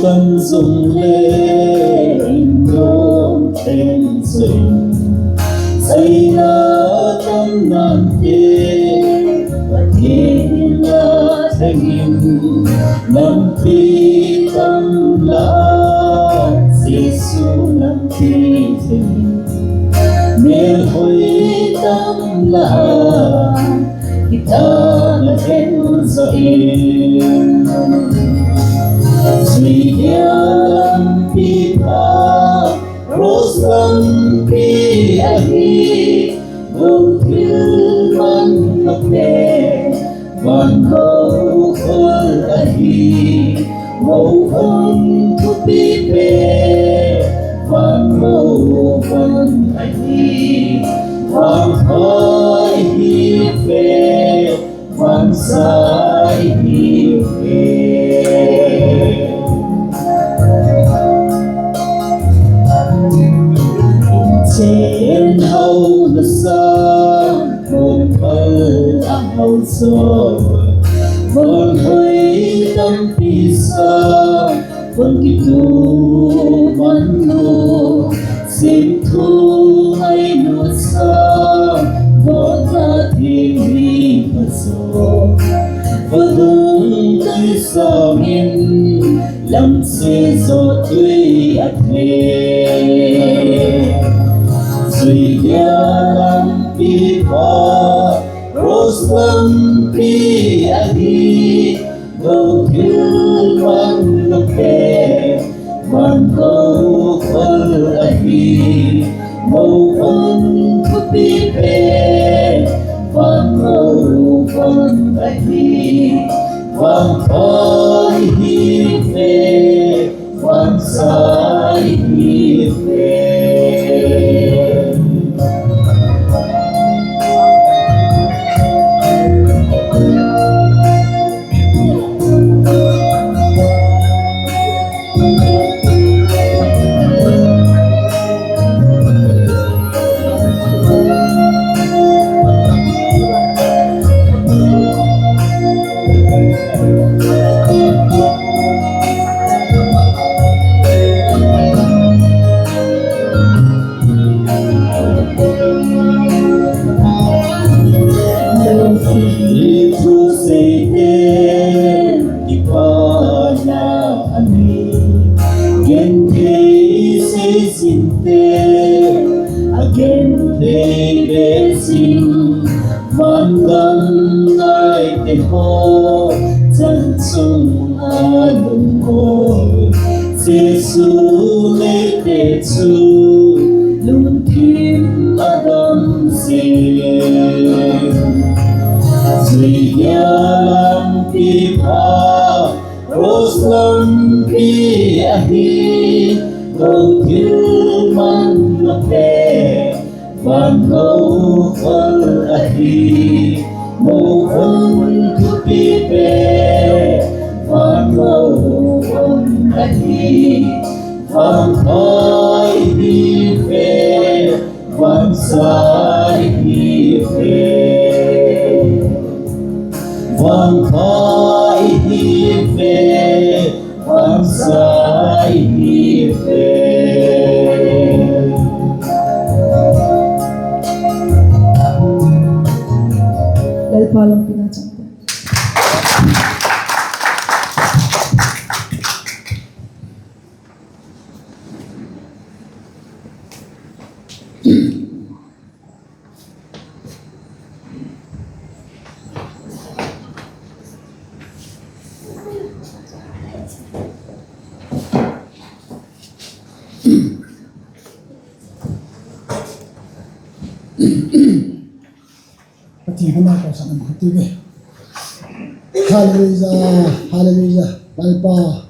Zong le in nuam theng zing, zaina tam nante Pathian a theng in, lampi tam la, Jesu lampi theng in, mêlhoi tam la, i tan a theng zo in. Zui dia lampi pha, cross lampi ahi, lo thil man lo pen, van lo khol ahi, lo van thupi pen, van lo van ahi, van khai hi pen, van sai hi pen. Chen hau na sa, kong pal a hau zo, van hoi tampi sa, van kitu man lo, sim thu ai nu sa, van ta thing ni pa zo, va dung kai sa min, lam si zo tui a the. Zui dia lampi pha, cross lampi ahi, lo thil man lo pen, van lo khol ahi, lo van thupi pen, van lo van ahi, van khai hi pen, van sai hi pen. Thu seite kipana a nei, genthei sei sinte a genthei be sing, van gam ngaite haw chan chung a lungmawl, Jesu neite chu lungthim a dam zing. Zui dia lampi pha, cross lampi ahi, lo thil man lo pen, van lo khol ahi, lo van thupi pen, van lo van ahi, van khai hi pen, van sai hi pen, van khai hi pen, van sai hi pen. Lalpa lampi na chang. Pathian huna ka sa nam hati ve. Hallelujah, hallelujah. Lalpa,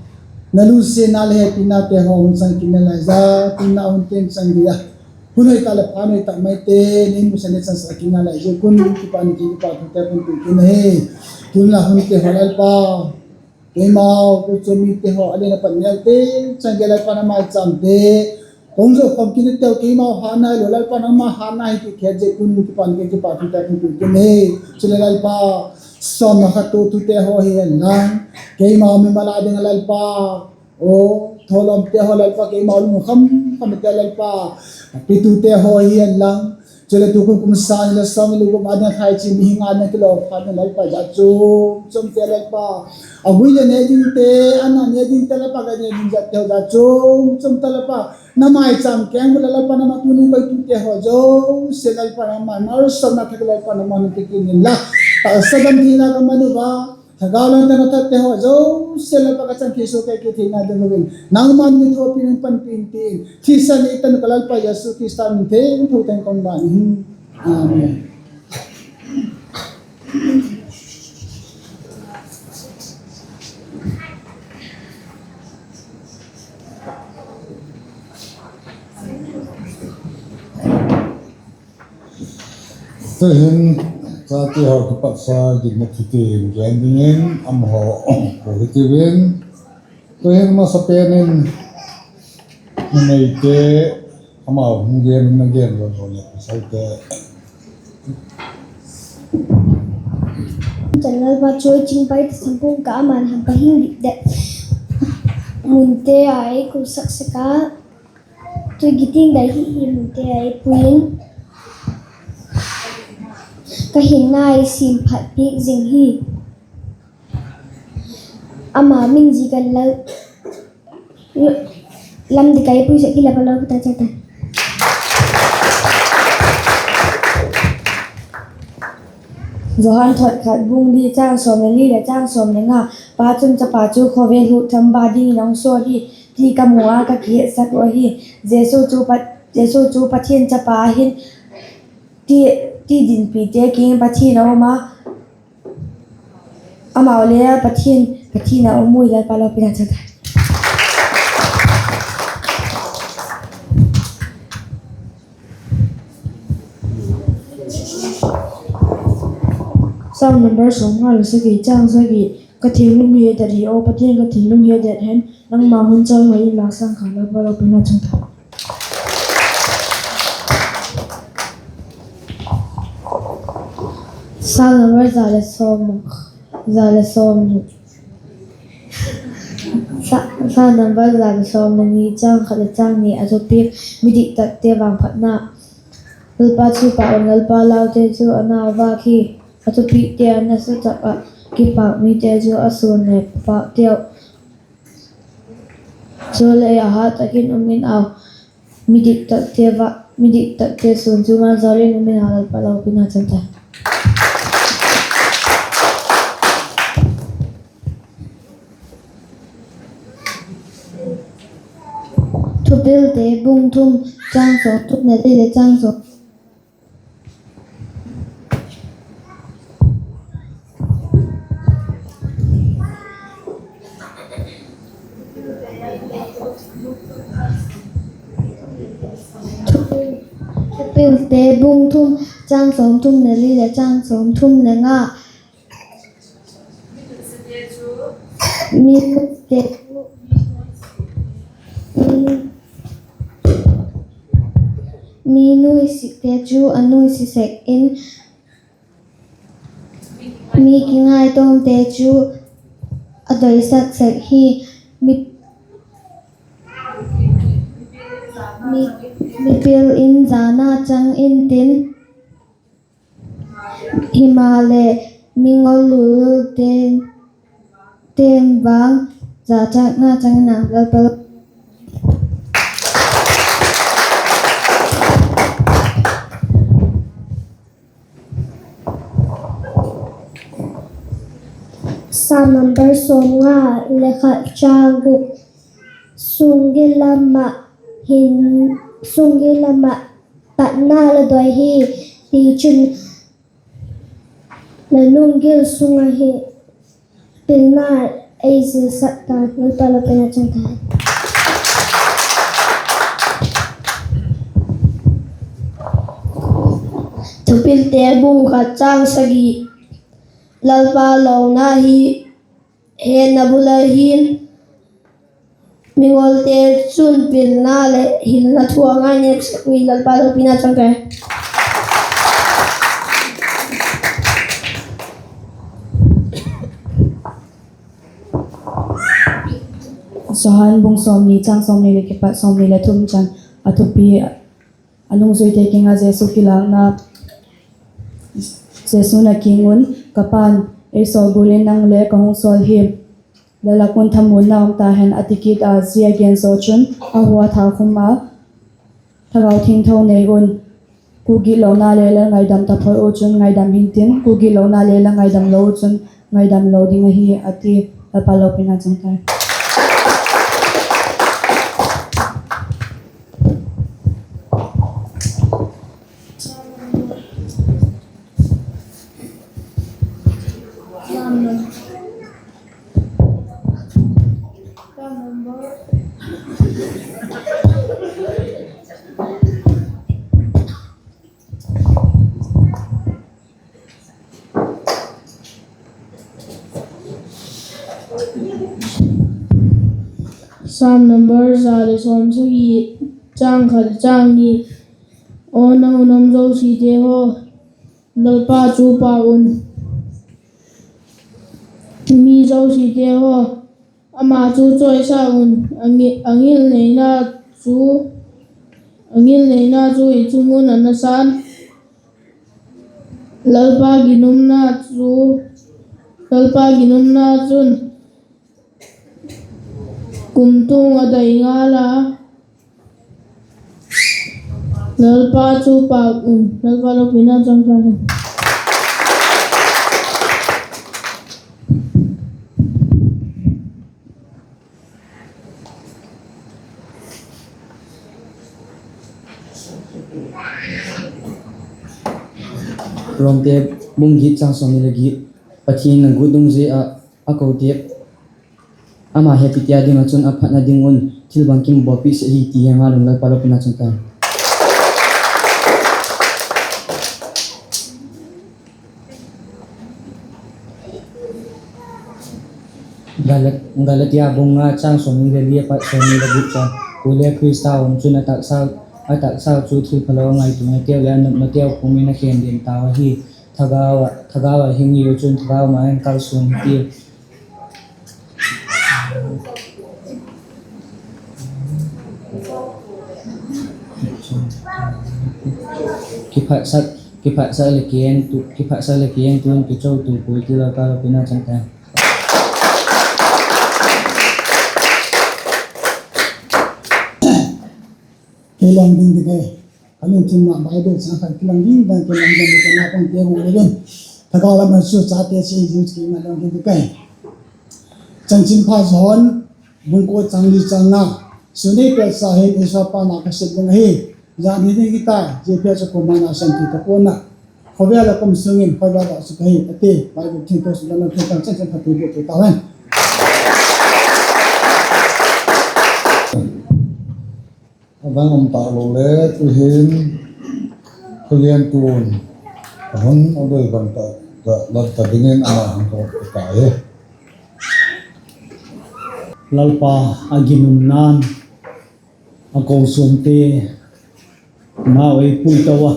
na lungsiatna le hepina te haw hun chang kin na lai za, kin na hun ken chang dia. Hun hoi ta le pha noi tak mai te, nei musak nei chansak kin na lai za, kun kipan ki kipa thu te kun tu kin he. Tun la hun te haw Lalpa. Keimau, tu chu mite haw, a lin a pan neu te, chang ge Lalpa na mai cham te. Kong zo khom kin teu keimau ha nai lo Lalpa nangma ha nai ti khe je kun kipan ke kipa thu te kun tu kin he. Chule Lalpa, sawm na kha tu tu te haw hi hen lang. Keimau mi mala ding Lalpa. Aw, thawlawmte haw Lalpa, keima lungkham kham te Lalpa, pitute haw hi hen lang, chule tu kum kum sâng ni le sawmni le gup a ding thai chi mihing a na kilo phat na Lalpa, jat chuam chuam te Lalpa, a gui le ne dingte, a na ne dingte Lalpa, ga ne ding jat te haw jat chuam chuam te Lalpa, na maicham keng bul a Lalpa, na ma tuni koitute haw zosia Lalpa, na ma malsawmna thak Lalpa, na ma na pe kin inla, taksa dam thina ka man uva, thagau lam tana thak te haw zosia Lalpa, ka chan thei sua kei kei theina ding uvin, nangma'n mi thupi in panpi in tin, thisan i tan ka Lalpa Jesu Khrista min thiangtho tawh ka hun ban hi. Amen. Tu'hin, chate haw kipat sa ginna thu tin gen dingin amahaw ko hi tivin. Tu'hin masa pen in, numeite, amau hung gen, na gen lo lo le pasalte. Chan Lalpa chu ei ching pai ta sampung ka, ama'n hampa hing dik dek munte a ei kusak sek a, tu giting dai hi hi munte a ei pui in, ka hinna ei sim phat piak zing hi. Ama min zi kan lal lam dik a ei pui sek hi Lalpa lo ka ta cha ta. Johan thot khat bung li chang sawm le li le chang sawm le nga, Pa chun Chapa chu khawvel hukdam ba dingin a hung sawl hi, ti ka mu a ka kihetsak uh ahi. Jesu chu Pat-, Jesu chu Pathian Chapa ahin, ti, ti dinpite kiang Pathian a um a, amau le Pathian, Pathian a um ui. Lalpa lopina chang ta. Sâm number sawmnga le sagi, chang sagi. Ka thinlung hi det hi aw Pathian, ka thinlung hi det hen, nangma hun chawihoi in la sâng kha. Lalpa lopina chang ta. Sâm number za le sawm, za le sawm. Sa-, Sâm number za le sawm le ni, chang khat le chang ni a thupiak: Midiktakte vangphatna. Lalpa chu pâk un, Lalpa laute chu a nau vâk hi. A thupite a nasa tak ah kipâk mite chu a suan le pâkteu chu lei a hat tak in um in au. Midiktakte va-, midiktakte suan chu ngal zawl in um in au. Lalpa lopina chang ta. Thupilte bung thum, chang sawmthum le li le chang sawm. Thupilte bung thum, chang sawmthum le li le chang sawmthum le nga. Mi nuisite chu, mi nuisite chu a nuisi sek in, mi kingaitawmte chu a doisak sek hi. Mi, mi, mipil in zana chang intin, himaleh mingol lul ten, ten vang zachatna chang in a. Lalpa. Sâm number sawmnga le khat, chang guk. Sunggil lam ah hin, sunggil lam ah patna la doi hi, tichun la lunggil sung ah hin pilna ei zilsak ta. Lalpa lopina chang ta. Thupilte bung khat, chang sagi. Lalpa lona hi hetna bul ah hin, mingolte chun pilna leh hilna thu a ngai nêk sek ui. Lalpa lopina chang ta. Johan bung sawmni, châng sawmni leh kipat sawmni leh thum chan. A thupi: A nungzuite kiang ah Jesu kilâkna. Jesu'n a kiang un, Ka Pa'n ei sawl gual in nang le ka hung sawl hi; la lak un thamuanna um ta hen, a ti kit a. Zia a gen zaw chun a hua thâkkhum a, Thagau Thiangtho nei un. Kua gitlona le la ngaidam taphot uh chun ngaidam hintin, kua gitlona le la ngaidam lo uh chun ngaidam lo ding ahi, a ti. Lalpa lopina chang tai. Sam number za leh sawmsagi, châng khat, châng ni. Aw nang u nam zosiate haw, Lalpa chu pâk un. Mi zosiate haw, ama chu chawisak un. A ngilneina chu, a ngilneina chu i chung un a nasa'n. Lalpa ginumna chu, Lalpa ginumna chun kumtuang a dai ngal a. Lalpa chu pâk un. Lalpa lopina chang tai. Romte bung giat châng sawmni leh giat. Pathian a gut dungzui ah a kote, ama hepi tia ding ah chun a phatna ding un thil bangkim bawlpi sek hi ti hi a ngal un. Lalpa lopina chang tai. Gala-, Galatia bung nga châng sawmni leh li apat sawmni leh guk chan. Kuale Khrista um chun a taksau, a taksau chu thilphalo a ngaituanateu leh a nopnateu pum in a khen din tau ahi. Thagau ah, thagau ah hing i u chun thagau ma in kalsuan hitiu. Kiphatsak, kiphatsak leh kieng tu, kiphatsak leh kieng tu'n kichotu puai ti. Lalpa lopina chang tai. Kilang ding ding e. Ka lungthim ah Bible châng khat kilang ding dan, kilang ding dan ka na pang te hu le ding. Thagau lam ah chu chate si ji ki na lang ding ding e. Chanchinpha Johan bung kua châng li châng nga. Sun nei pêtsa hin Isua pa'n a ka sep ding ahi. Zan hi ding hita, zia pêt chu kuama'n a san thei ta pua'n a. Khawvel ah ka um sung in khawvel ah chu ka hi, a ti. Bible thiangtho sung dan lam thiangtho chan chan pha ti bu ti ta hen. A dang um talo le tu'hin, thugentu'n a hun a doi bang ta, ta, bang ta dingin ama hung ko ta hi. Lalpa a ginumna'n a kochuamte nau ei pui to a.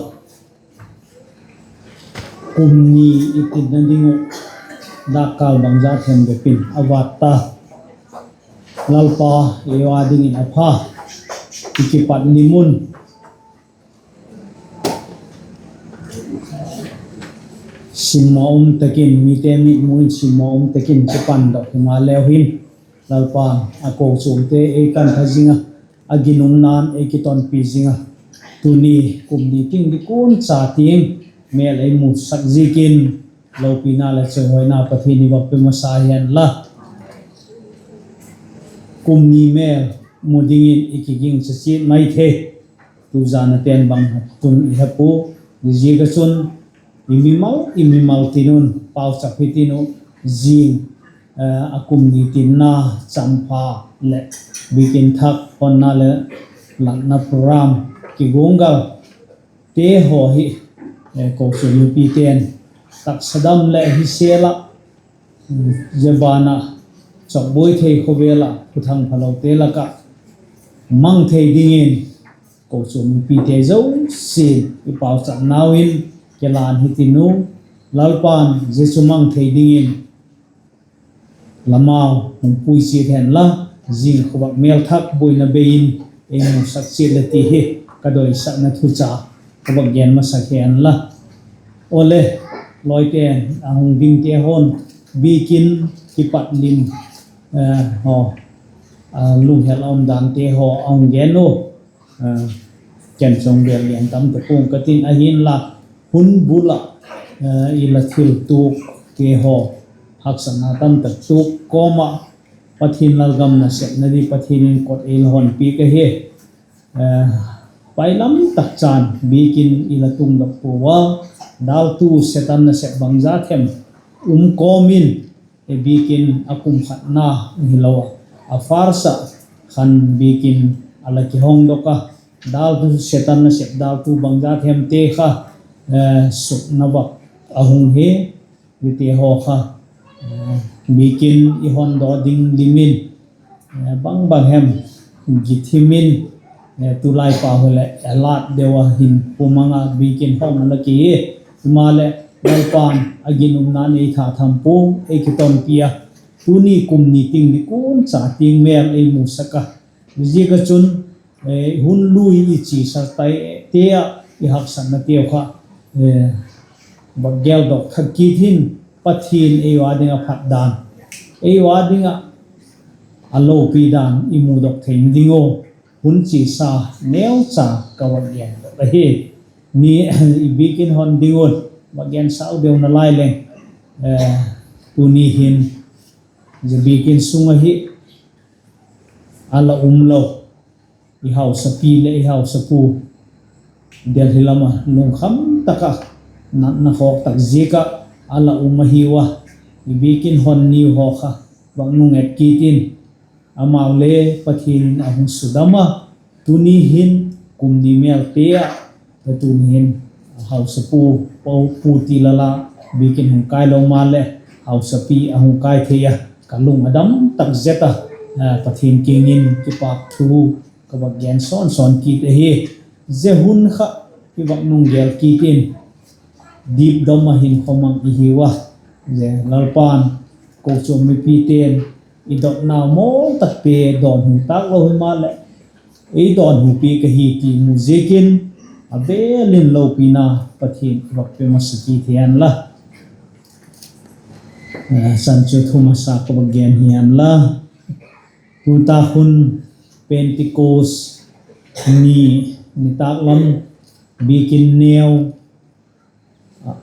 Kum ni i tinna ding uh dakkal bangzat hem bep in a vât ta. Lalpa ei ua dingin a pha, i kipat lim un. Simmaw um tak in, mite mitmu in simmaw um tak in kipandok hi maleu hin, Lalpa'n a kochuamte ei kantha zing a, a ginumna'n ei kitonpi zing a, tuni kum ni tin ding kuan cha tiang mêl ei musak ziakin, lopina leh chawihoina Pathian i va pe masa hen la. Kum ni mêl mu dingin i kiging cha chiat mai thei. Tu zan a ten bang tun i he pua, ziaziak a chun i mimal, i mimal tin un pauchap hitin uh, zing, eh, a kum ni tinna champha leh bikin thak honna leh latna program kiguanggalte haw hi, eh, kochuam mipite'n taksa dam leh hisêl ah, zia ban ah chawkbuai thei khawvel ah thuthang phalote lak ah mang thei dingin kochuam mipite zosia'n i pauchapnau in kilan hitin uh, Lalpa'n zia chu mang thei dingin lamau hung pui chiat hen la. zing khawvak mêl thak buaina bei in ei musak chiat le ti hi ka doisakna thucha ka vak gen masak hen la. Awle, lawite'n a hung dingte haw'n biakin kipat lim haw, lunghel a um dante haw a hung gen u. Ken chun bêl lian tam tak pua'ng ka tin, ahinla hun bul ah i la thil tuakte haw, haksatna tam tak tuak kawm ah Pathian lalgam nasepna di Pathian in kot ei la hon piak ahi. Pailam tak chan biakin i la tungdok pua a, daltu Setan nasep bangza them um kawm in, biakin a kum khatna hilo a, a first ah khan biakin a la kihongdok a, daltu Setan nasep daltu bangza themte kha sukna vak a hung hi. Zite haw kha biakin i hondok ding lim in bang bang hem githim in, tulai pau hileh alert deu a hin pumang a biakin hong a la ki hi. Himaleh Lalpa'n a ginumna'n ei thatham pua, ei kitonpi a, tuni kum ni ting ni kuan cha tiang mêl ei musak a, ziak a chun hun lui i chiasak tai te ah i haksatnateu kha vak geldok thak kit hin, Pathian ei ua ding ah phat dan, ei ua ding ah a lopi dan i mudok theina ding u hun chiasa neucha ka vak gendok ahi. Ni, i biakin hon ding un vak gen sau deuna lai leng, tuni hin zia biakin sung ahi a la um lo i hausapi leh i hausapu Delhi lam ah lungkham tak ah natna khawk tak ziak ah a la um ahiu a, i biakin hon niu haw kha vak nung et kit in, amau le Pathian in a hung sudam a, tuni hin kum ni mêlte ah, tuni hin hausapu, pu ti la la, biakin hung kai lo maleh hausapi a hung kai thei a, ka lung a dam tak zet a, Pathian kiang in kipâk thu ka vak gen sawn sawn kit ahi. Zia hun kha i vak nung gel kit in, dipdom ah hin khawmang i hiu a, Lalpa'n kochuam mipite'n i dotnau mawl takte dawnhu tâk lo himaleh ei dawnhupi ka hi ti mu ziakin, a vêl in lopina Pathian i vak pe masa kit hen la. Chan chu thu masa ka vak gen hi hen la. Tu tak hun Pentecost ni, nitâk lam biakin neu,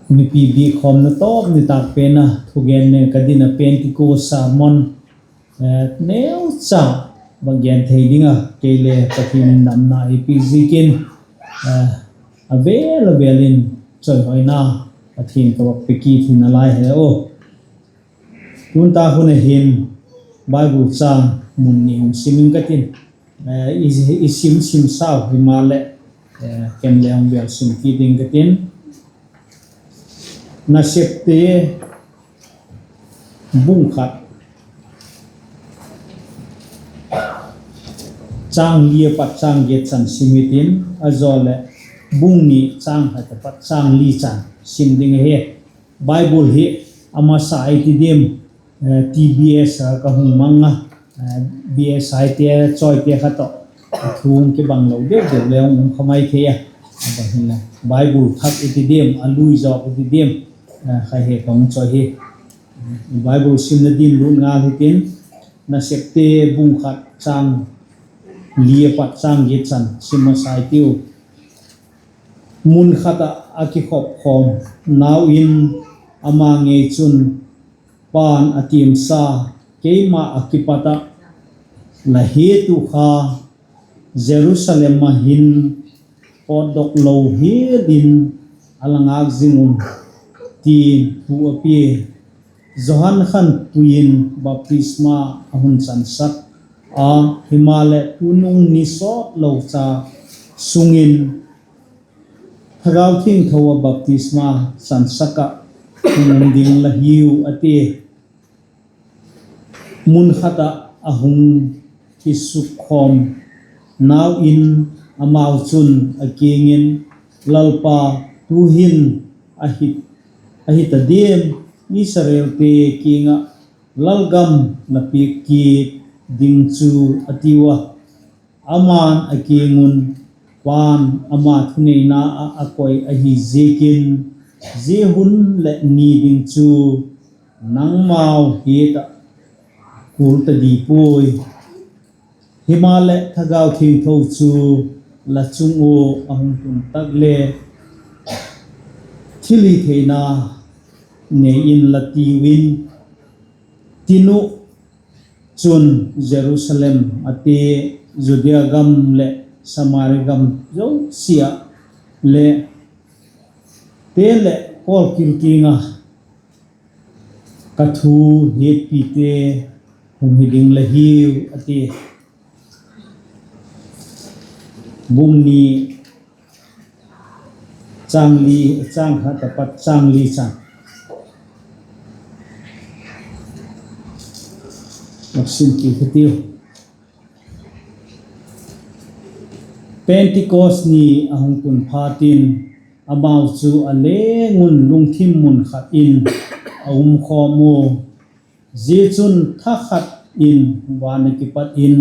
mipi biak khawmna tawp nitâk pen a thugen ne ka din a, Pentecost sermon neucha vak gen thei ding a kei le Pathian in damna ei pi ziakin, a vêl a vêl in chawihoina Pathian ka vak pe kit hi nalai he u. Tu tak hun a hin Bible châng mun ni hung sim ing ka tin, i sim sim sau himaleh ken le hung vêl sim kit ding ka tin. Nasepte bung khat châng li a pat châng giat chan sim i tin, a zaw leh bung ni châng khat a pat châng li chan sim ding ahi. Bible hi a masa i ti diam, TBS a ka hung mang a, BSI te chawite kha tawh a thu kibang lo deu deu le hung um kha mai thei a, Bible thak i ti diam, a lui zawk i ti diam, kha he ka hung chawi hi. Bible simna din lut ngal hitin, Nasepte bung khat châng li a pat châng giat chan sim masa i tiu. Mun khat ah a kikhop khawm nau in, ama ngei chun, Pa'n a tiamsa, keima ah kipat ah la hiat uh kha Jerusalem ah hin pawtdok lo hial in a la ngâk zing un, ti'n thu a pia. Johan khan tui in baptisma a hun chansak a, himaleh tunung ni sawt lo cha sung in Thagau Thiangtho ah baptisma chansak ah hung um ding la hiu, a ti. Mun khat ah a hung kisukkhawm nau in, amau chun a kiang in, Lalpa, tu'hin ahi ta diam, Israelte kiang ah lalgam la piak kit ding chu, a tiu a. Ama'n a kiang un, Pa'n ama thuneina ah a koi ahi ziakin, zia hun leh ni ding chu nangmau hiat ah kul ta di puai. Himaleh, Thagau Thiangtho chu la chung ua a hung tun tak le, thilhitheina nei in la tiu in, tin uh chun Jerusalem a te, Judea gam leh Samari gam zosia ah le, te leh kawlkil kiang ah ka thu hiatpite hung hi ding la hiu, a ti. Bung ni, chang li, chang khat apat chang li chan. Pentecost ni a hung tun phat in, amau chu a leng un lungthim mun khat in a um khawm ua. Zia chun thakhat in van ah kipat in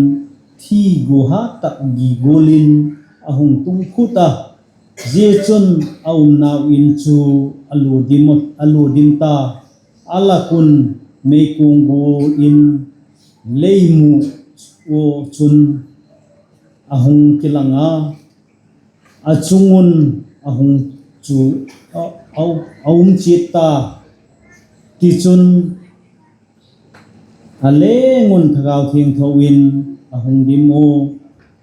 thi gu hat tak gi gual in a hung tung phut a. Zia chun a umnau in chu a lua dim ta, a lak un meikuang gual in lei mu ua chun a hung kilang a, a chung un a hung chu a, a, a um chiat ta. Tichun, a leng un Thagau Thiangtho in a hung dim ua,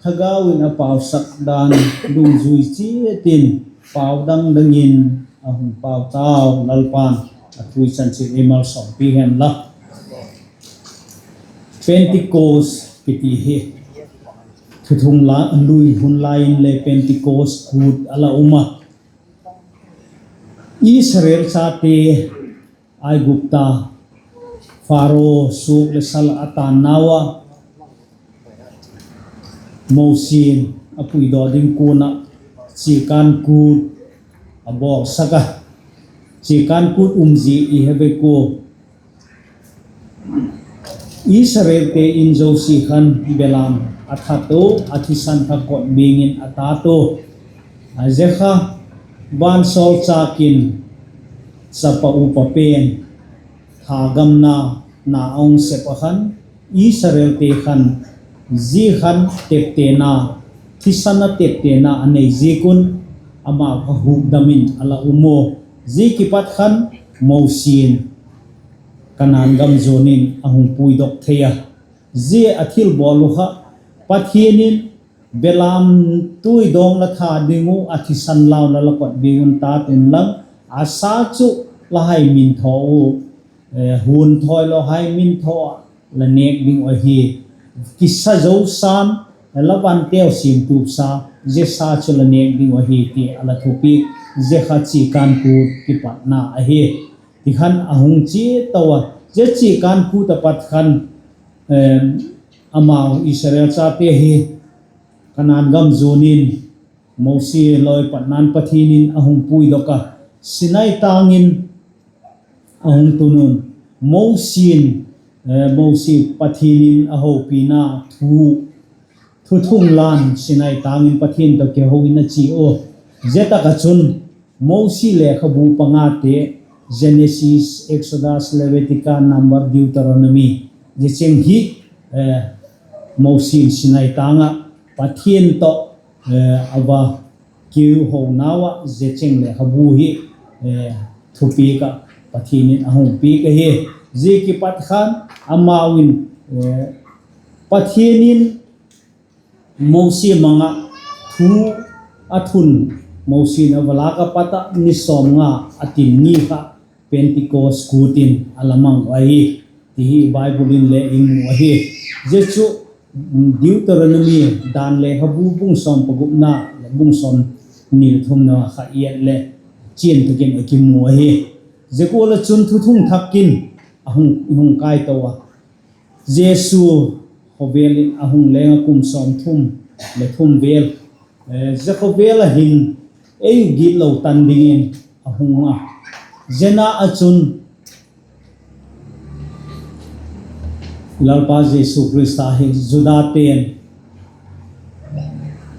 Thagau in a pausak dan dungzui chiat in pau dang dang in a hung pau tau. Lalpa'n a thu i chan chiat ei malsawmpi hen la. Pentecost kiti hi, Thuthung la, Lui hun lai in le Pentecost kût a la um a. Israel chate Aigupta Pharaoh suak leh sal a tânnau ah, Mosi'n a puidaw ding kuan ah chiakân kût a bawlsak a. Chiakân kût umzia i he vek ua. Israelte in zosia khan belam a that ua, a thisan kha kot biang in a tât ua. A zia kha vansawlchâk in chapa upa pen thagamna na a hung sep ah khan, Israelte khan zia khan teptena, thisan a teptena a nei ziak un, amau kha hukdam in a la um ua. Zia kipat khan Mosi'n Kanaan gam zuan in a hung puidok thei a. Zia a thilbawl uh kha, Pathian in belam tuidawng la that ding uh, a thisan lau la la kot biang un tât unlang, a sa chu la hai minthaw uh, huan thawi lo hai minthaw ah la nêk ding uh ahi. Kisa zo sa'n, la vanteu siamtup sa, zia sa chu la nêk ding uh ahi ti a la thupiak. Zia kha chiakân kût kipatna ahi. Ti khan a hung chia to a, zia chiakân kût a pat khan, amau Israel chate hi Kanaan gam zuan in Mosi lawi patna'n Pathian in a hung puidok a, Sinai tâng in a hung tun un. Mosi'n, Mosi Pathian in a hopina thu, thuthung la'n Sinai tâng in Pathian tawh kiho in a chia ua. Zia tak ah chun Mosi lekhabu pangate, Genesis, Exodus, Leviticus, Number, Deuteronomy, zia cheng hi Mosi'n Sinai tâng ah Pathian tawh a va kihonau ah, zia cheng lekhabu hi thupiak ah Pathian in a hung piak ahi. Zia kipat khan amau in, Pathian in Mosi mang ah thu a thun, Mosi in a va lâk a pat ah ni sawmnga a tin ni kha Pentecost kût in a la mang uh ahi, ti hi Bible in le i mu ahi. Zia chu Deuteronomy, Dan lekhabu bung sawm pagupna, bung sawmni leh thumna kha i et leh chian tak in a kimu ahi. Zia gual ah chun thuthung thak in a hung, hung kai to a. Jesu khawvel in a hung leng ah kum sawmthum leh thum vel, zia khawvel ah hin ei gitlo tan dingin a hung a. Zia na ah chun Lalpa Jesu Khrista hi Judate'n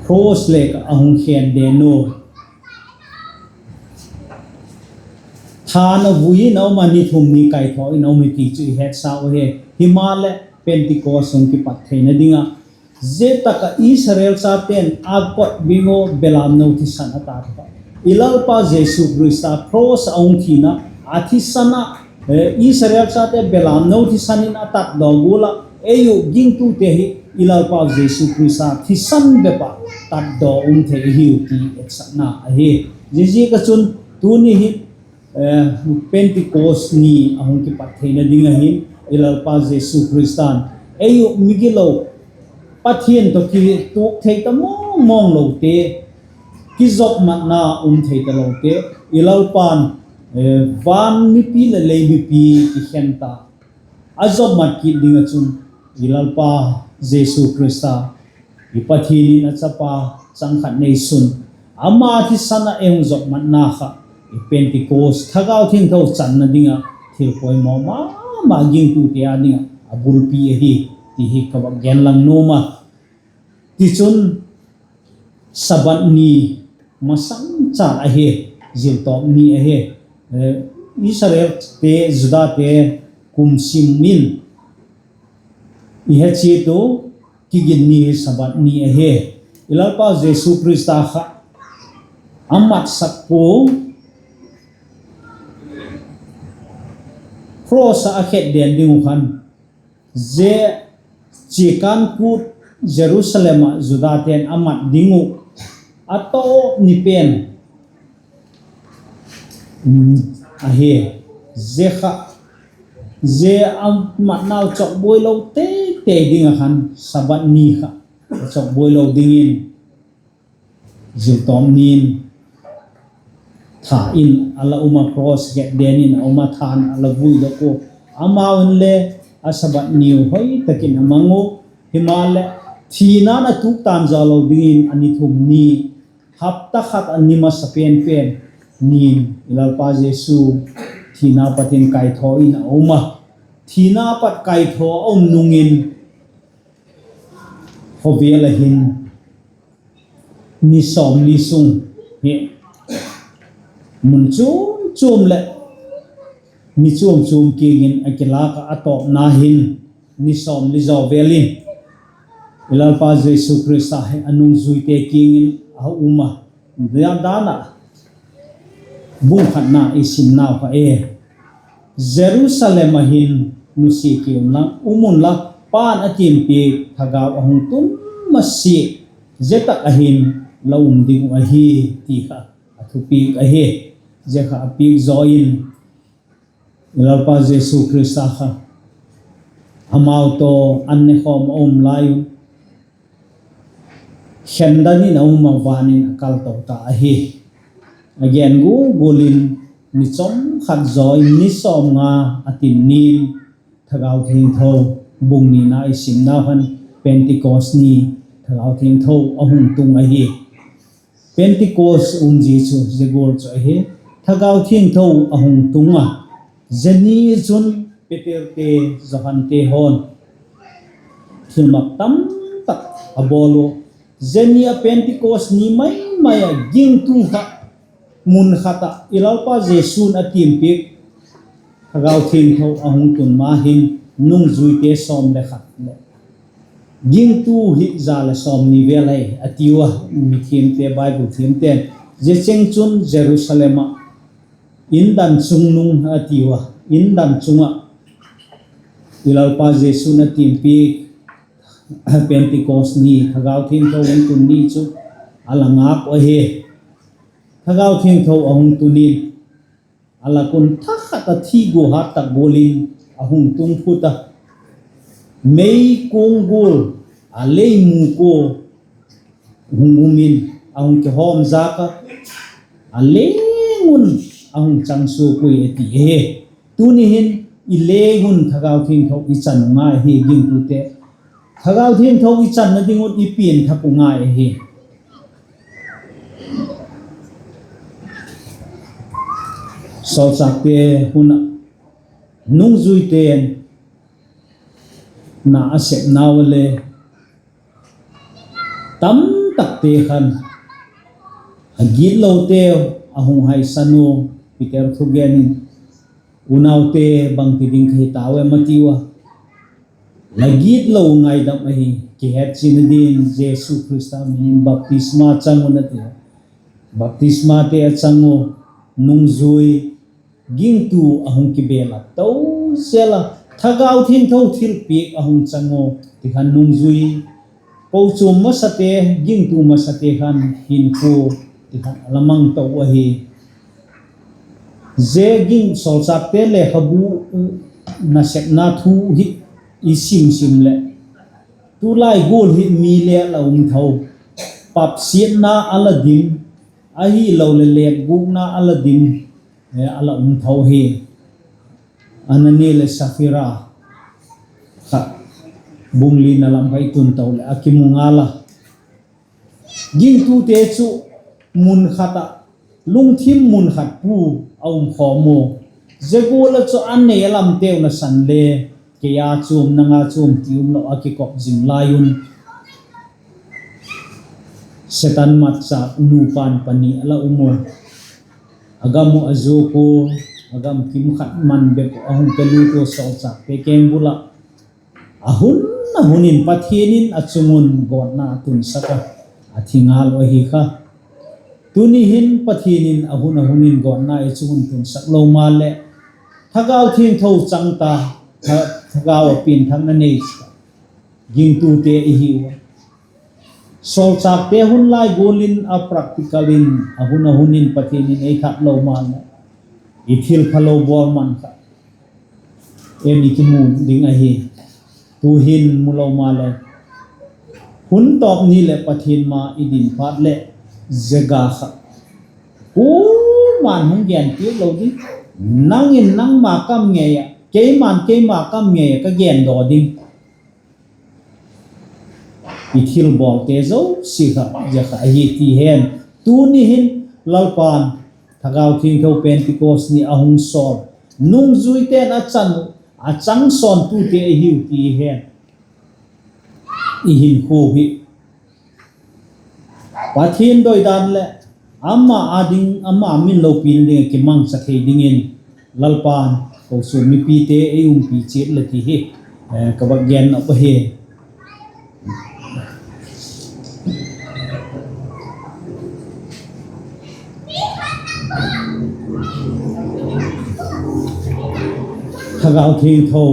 cross leh a hung khen den u, thân a vui in a um a, ni thum ni kaithaw in a um hi ti chu i hetsa uhi. Himaleh Pentecost hung kipat theina ding ah, zia tak ah Israel chate'n a kot bing u belamno thisan a tat u kha, i Lalpa Jesu Khrista cross a hung thina, a thisan ah, Israel chate belamno thisan in a tatdaw gual ah ei uh gingtute hi i Lalpa Jesu Khrista thisan bep ah tatdaw um thei ahiu ti etsakna ahi. Ziaziak ah chun tuni hi Pentecost ni a hung kipat theina ding ahin, i Lalpa Jesu Khrista'n ei uh migilo, Pathian tawh kituak thei ta mawng mawng lote, kizopmatna um thei talote, i Lalpa'n van mipi leh lei mipi kikhen ta, a zopmat kit ding ah chun, i Lalpa Jesu Khrista, i Pathian in a chapa chang khat neisun, ama thisan ah ei hung zopmatna kha, i Pentecost Thagau Thiangtho channa ding ah thil poimaw ma ma gingtute â ding ah a bulpi ahi, ti hi ka vak genlang nuam a. Tichun, Sabbath ni masang cha ahi, ziltawp ni ahi. Israelte, Judate kum sim in i he chiat u kigin ni hi Sabbath ni ahi. I Lalpa Jesu Khrista kha a matsak ua, cross ah a khet den ding uh khan, zia chiakân kût Jerusalem ah Judate'n a mat ding uh a tawp ni pen ahi. Zia kha, zia a matnau chawkbuailo teitei ding ah khan Sabbath ni kha a chawkbuailo dingin, ziltawp ni in tha in a la um a, cross khet den in a um a, tha'n a la vuidok ua, amau inle a Sabbath niu hoi tak in a mang u. Himaleh, thina'n a tuk tan zaw lo dingin a ni thum ni, hapta khat a ni masa pen pen ni in i Lalpa Jesu thina pat in kaithaw in a um a. Thina pat kaithaw a um nung in, khawvel ah hin ni sawmli sung hi mun chuam chuam leh mi chuam chuam kiang in a kilâk ah, a tawpna hin ni sawmli zaw vel in i Lalpa Jesu Khrista hi a nungzuite kiang in a um a. Zia dan ah bung khatna i simnau kha e, Jerusalem ah hin nusia ki unla, um unla, Pa'n a tiam piak thagau a hung tun masia, zia tak ah hin la um ding uh ahi, ti kha a thupiak ahi. Zia kha a piak zaw in, i Lalpa Jesu Khrista kha amau tawh an nekhawm a um lai un, khendan in a um a, van in a kalto ta ahi. A gen gual gual in, ni chawm khat zaw in ni sawmnga a tin ni in, Thagau Thiangtho, bung nina i simnau khan, Pentecost ni Thagau Thiangtho a hung tung ahi. Pentecost umzia chu zia gual chu ahi. Thagau Thiangtho a hung tung a, zia ni chun Peterte, Johante haw'n thilmak tamtak a bawl ua, zia ni a Pentecost ni mai mai ah gingtu kha mun khat ah i Lalpa Jesu'n a tiam piak Thagau Thiangtho a hung tun ma hin nungzuite sawm le khat leh gingtu hi za leh sawmni vel ahi a tiu a, mithiamte, Bible thiamte'n. Zia cheng chun Jerusalem ah indan chungnung a tiu a, indan chung ah i Lalpa Jesu'n a tiam piak Pentecost ni, Thagau Thiangtho hung tun ni chu a la ngâk uh ahi. Thagau Thiangtho a hung tun in, a lak un thakhat ah thiguat hat tak gual in a hung tung phut a, meikuang gual a leimuk ua hung um in, a hung kihawmzak a, a leng un a hung chang suak ui a ti ahi. Tuni hin i leng un Thagau Thiangtho i chan u ngai ahi, gingtute. Thagau Thiangtho i channa ding un i pianthak u ngai ahi. Sawlchâkte hun ah nungzuite'n na a sepnau a le tamtakte khan a gitloteu a hung haisan u. Peter thugen in, Unaute, bangti ding ka hi tau em? a tiu a. La gitlo ngaidam ahi. Kihetchianna dingin Jesu Khrista min in baptisma chang un, a ti. Baptismate a chang u, nungzui gingtu a hung kibelap to zel a, Thagau Thiangtho thilpiak a hung chang u, ti khan nungzui, kochuam masate, gingtu masate khan hinkhua ti khan a la mang to ahi. Zia ging sawlchâkte lekhabu nasepna thu hi i sim sim leh, tulai gual hi mi le a la um tho, papsiatna a la dim, ahiloleh lepgukna a la dim, a la um tho hi. Anania leh Saphira kha bung lina lam kha i tun to leh a kimu ngal a. Gingtute chu mun khat ah, lungthim mun khat pua a um khawm u. Zia gual ah chu a nei a lamteu nasan le, kei a chuam, nang a chuam ti umlo a kikop zing lai un, Setan matchâk nupa pani a la um u. A gam uh a zuak ua, a gam kim khat man bep uh a hung pelut ua, sawlchâkte kengbul ah a hun a hun in Pathian in a chung un gawtna a tunsak a, a thi ngal uh ahi kha. Tuni hin Pathian in a hun a hun in gawtna i chung un tunsak lo maleh, Thagau Thiangtho chang ta, tha-, Thagau ah pianthakna nei gingtute i hiu a. Sawlchâkte hun lai gual in a practical in a hun a hun in Pathian in ei that lo maleh, i thilphalo bawl man kha em i kimu ding ahi. Tu'hin mu lo maleh, hun tawp ni leh Pathian ma i din phat leh, zia ga kha kuama'n hung gen piak lo ding. Nang in nangma kam ngei ah, keima'n keima kam ngei ah ka gen daw ding. I thilbawlte zosia kha zia kha ahi ti hen. Tuni hin Lalpa'n Thagau Thiangtho Pentecost ni a hung sawl, nungzuite'n a chan uh, a chang sawntute i hiu ti hen. I hinkhua hi Pathian doidan leh ama â ding, ama min lopina ding ah kimangcha thei dingin Lalpa'n kochuam mipite ei umpi chiat leh ti hi ka vak gen nop ahi. Thagau Thiangtho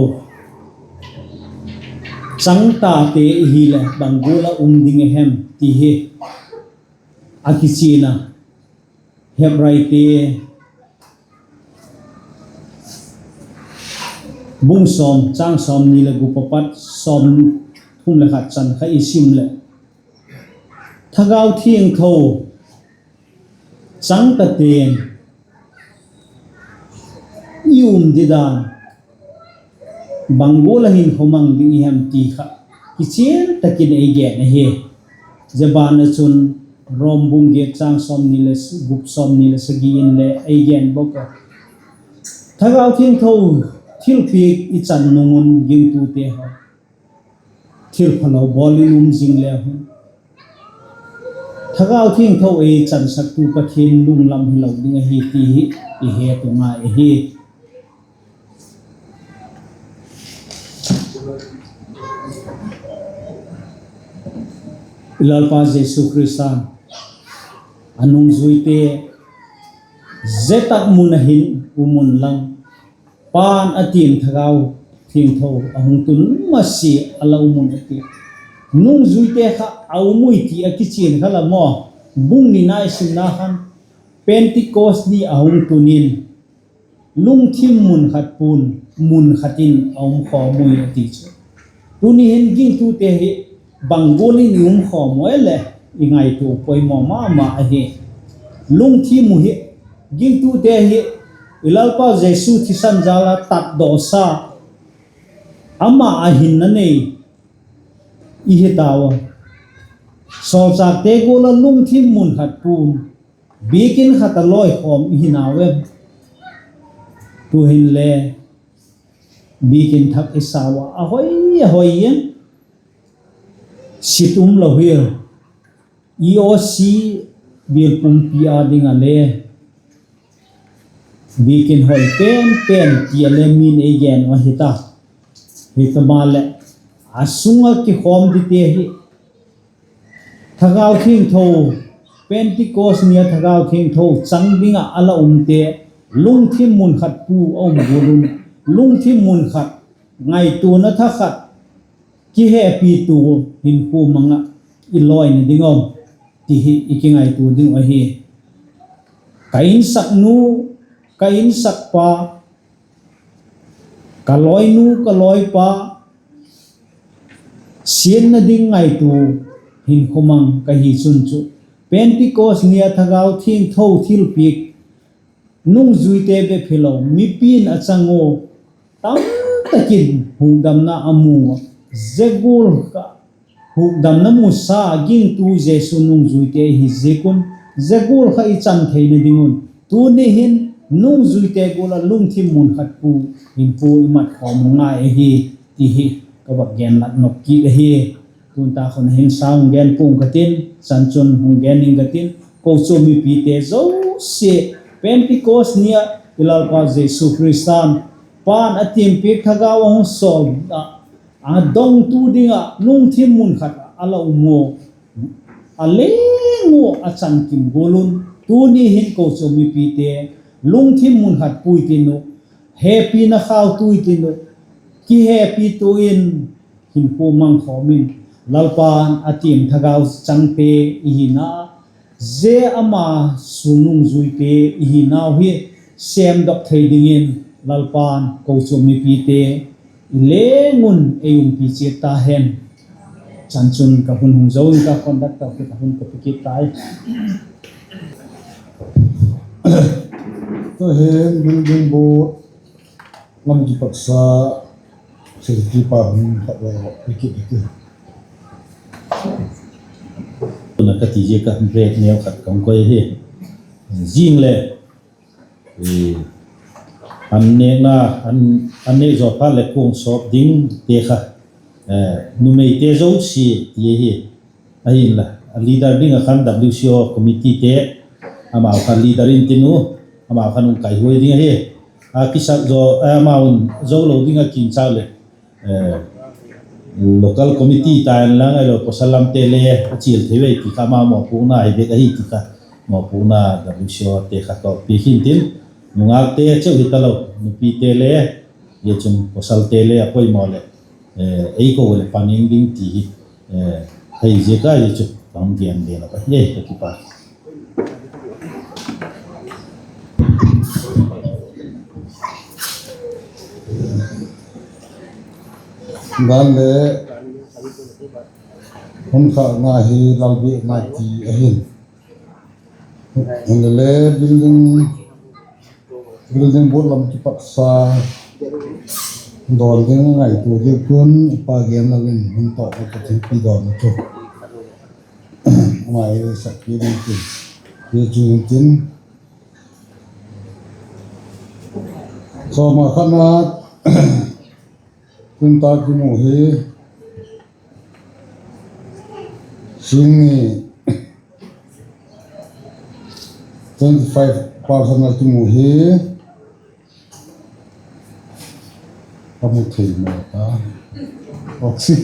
chang tate i hileh bang gual ah um ding a hem ti hi a kichian a, Hebraite bung sawm, châng sawmni leh gup a pat sawmthum leh khat chan kha i sim leh, Thagau Thiangtho chang tate'n i um didan bang gual ah hinkhua mang ding i hem ti kha kichian tak in ei gen ahi. Zia ban ah chun Rom bung giat châng sawmni leh gup, sawmni leh sagi in le ei gen bawk a. Thagau Thiangtho thilpiak i chan nung un gingtute haw thilphalo bawl in um zing le hun, Thagau Thiangtho ei chansaktu Pathian lunglam hilo ding ahi ti hi i het u ngai ahi. I Lalpa Jesu Khrista'n a nungzuite zia tak mun ah hin um unlang, Pa'n a tin Thagau Thiangtho a hung tun masia a la um un a ti. Nungzuite kha a um ui ti a kichian kha la maw, bung nina i simna khan, Pentecost ni a hung tun in lungthim mun khat pua'n, mun khat in a um khawm ui a ti chu. Tuni hin gingtute hi bang gual in i um khawm ui leh i ngaitua poimaw ma ma ahi. Lungthim uh hi, gingtute hi i Lalpa Jesu thisan jal a tatdawsa, ama a hinna nei i hi tau a. Sawlchâkte gual ah lungthim mun khat pua'n, biakin khat a lawi khawm i hi nau em? Tu'hin le Biakin thak i sau a, a hoi a hoi in, sit um lo hial. E O C bial pumpi â ding ah le biakin hoi pen pen ti a le min ei gen uh ahi ta. Hi ta maleh, a sung ah kikhawm dingte hi Thagau Thiangtho, Pentecost ni a Thagau Thiangtho chang ding ah a la umte, lungthim mun khat pua a um gual un, lungthim mun khat, ngaituana thakhat, kihepitu hinkhua mang ah i lawina ding um, ti hi i kingaitua ding uh ahi. Ka insaknu, ka insakpa, ka lawinu, ka lawipa, siatna ding ngaitua hinkhua mang ka hi chun chu, Pentecost ni a Thagau Thiangtho thilpiak nungzuite bep hilo, mipi'n a chang ua, tamtak in hukdamna a mu a, zia gual kha hukdamna musa gingtu Jesu nungzuite i hi ziak un, zia gual kha i chan theina ding un, tuni hin nungzuite gual ah lungthim mun khat pua hinkhua i mat khawm u ngai ahi, ti hi ka vak genlat nop kit ahi. Tun ta khun hin sa hung gen pua'ng ka tin, chan chun hung gen ing ka tin, kochuam mipite zosia, Pentecost ni ah i Lalpa Jesu Khrista'n, Pa'n a tiampiak Thagau a hung sawl ah, a dongtu ding ah lungthim mun khat ah a la um ua, a leng ua a chan kim gual un, tuni hin kochuam mipite lungthim mun khat pui tin uh, hepina khau tui tin uh, kihepitu in hinkhua mang khawm in, Lalpa'n a tiam Thagau changte i hina, zia ama suang nungzuite i hinau hi sêmdok thei dingin Lalpa'n kochuam mipite i leng un ei umpi chiat ta hen. Chan chun ka hun hung zo in ka conductor kiang ka hun ka pe kit tai. Tu'hin building board lam kipatsa secretary pa hun khat la pe kit hi. Tuna ka ti ziak a break neu khat ka hung koi hi. Zing le, an nêkna, an nêk zaw phat leh kuang sawp dingte kha, numeite zosia ti ahi. Ahinla, a leader ding ah khan W C O committeete, amau kha leader in tin u, amau khan hung kaihuai ding ahi. A kisak zaw, amau in zo lo ding ah kingchâk leh, local committee ta inlang ahilo pawsal lamte le a chial thei ve ti kha ama mawpuakna hi bek ahi ti kha, mawpuakna W C Ote kha ka piak hintin, nungâkte cheu hi talo, nupite le, zia chun pawsalte le a poimaw leh, ei ko leh pan ing ding ti hi, hei ziak a hi chu ka hung gen ve lo ahi, ka kipak. Dan le hun kha nga hi Lalbiakna ti ahin, hinle building, building board lam kipatsa dawn ding ngaitua diak un pa gen lo in hun tawh ka thilpi dawn a chu mai sakpi ding tin, hi chu hin tin, sawma khatna, tun ta kimu hi sing ni twenty five percent a kimu hi, ka mu thei ma ta, oxy,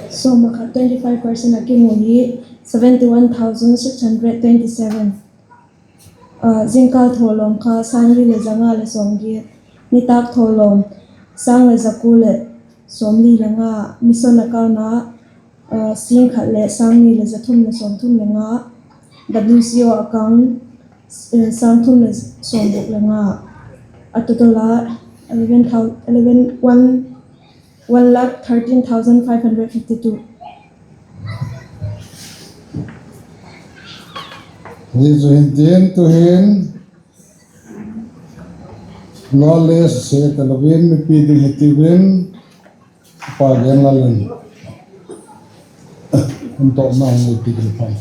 sawma khat twenty five percent a kimu hi seventy one thousand six hundred twenty seven. Zingkal thawlawm kha sâng li leh za nga leh sawmgiat, nitâk thawlawm sâng leh za kua leh sawmli le nga, mission account a sîng khat leh sâng ni leh za thum leh sawmthum le nga, W C O account sâng thum leh sawmguk le nga, a total a eleven thou-, eleven, one, one lakh thirteen thousand five hundred fifty two. Hi chu hin tin tuhin, lale se ta lovin mipi ding hi tiu in, pa gen la lin, hun tawhna hung ei pi ding pan.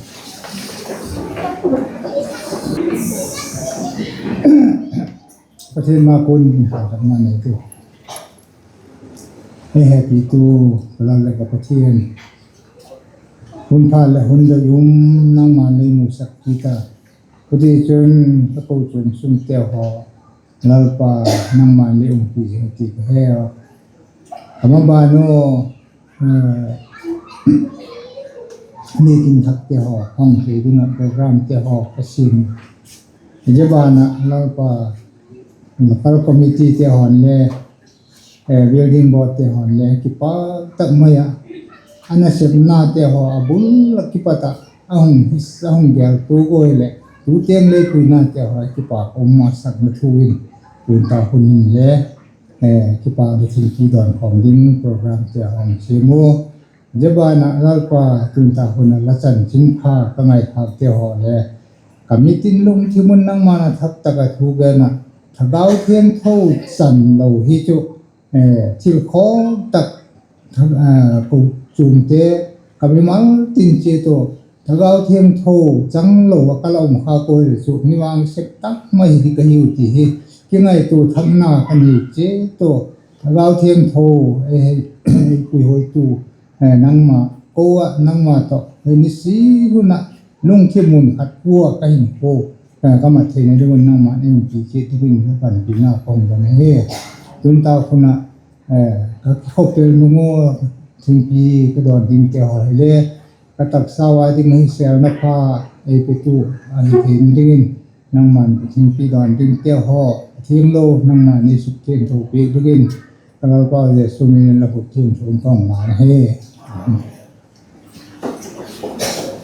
Pathian ma kun in hâlna neitu, ei hepitu ka Lal leh ka Pathian, hun pha leh hun doi um nangma'n lei musak kit a, hutichun ka kochuam sungte haw, Lalpa, nangma'n lei umpi zing ti ka he a. Ka maban u, eh, meeting thakte haw hong thei ding ah programte haw ka sim. Zia ban ah Lalpa, local committeete haw'n le, eh, building boardte haw'n le kipak tak mai ah, a nasepnate haw a bul ah kipat ah a hung, a hung gêltu guai leh tu tiang lei puinate haw kipak um a sakna thu in, tun ta hun in le, eh, kipakna thingpi dawn khawm ding programte haw'n sim u. Zia ban ah Lalpa, tun ta hun ah la chanchin pha ka ngaithâkte haw le, ka mit in lungthim un nangma'n a thak tak ah thu gen ah, Thagau Thiangtho chan lo hi chu, eh, thil khawk tak, eh, kochuamte ka mimal tin chiat u, Thagau Thiangtho chang lo ah ka la um kha kuai leh chu mi vang sek tak mai hi ding ka hiu ti hi kingaitua thakna ka nei chiat u. Thagau Thiangtho, eh, ei puihuaitu, eh, nangma ko ah nangma tawh ei ni si hun ah lungthim mun khat ua ka hinkhua, eh, ka mat theina ding un nangma'n ei umpi chiat dingin la panpina ka hun don ahi. Tun ta hun ah, eh, ka kikhawpel nung u, thingpi ka dawn dingte haw hile, ka taksa ua ding hi sêlna pha ei petu ahi theina dingin, nangma'n ka thingpi dawn dingte haw, a thianglo nangma'n ei sukthiangtho piak dingin, ka Lalpau Jesu min in la khut thiangtho in ka hun ngen ahi.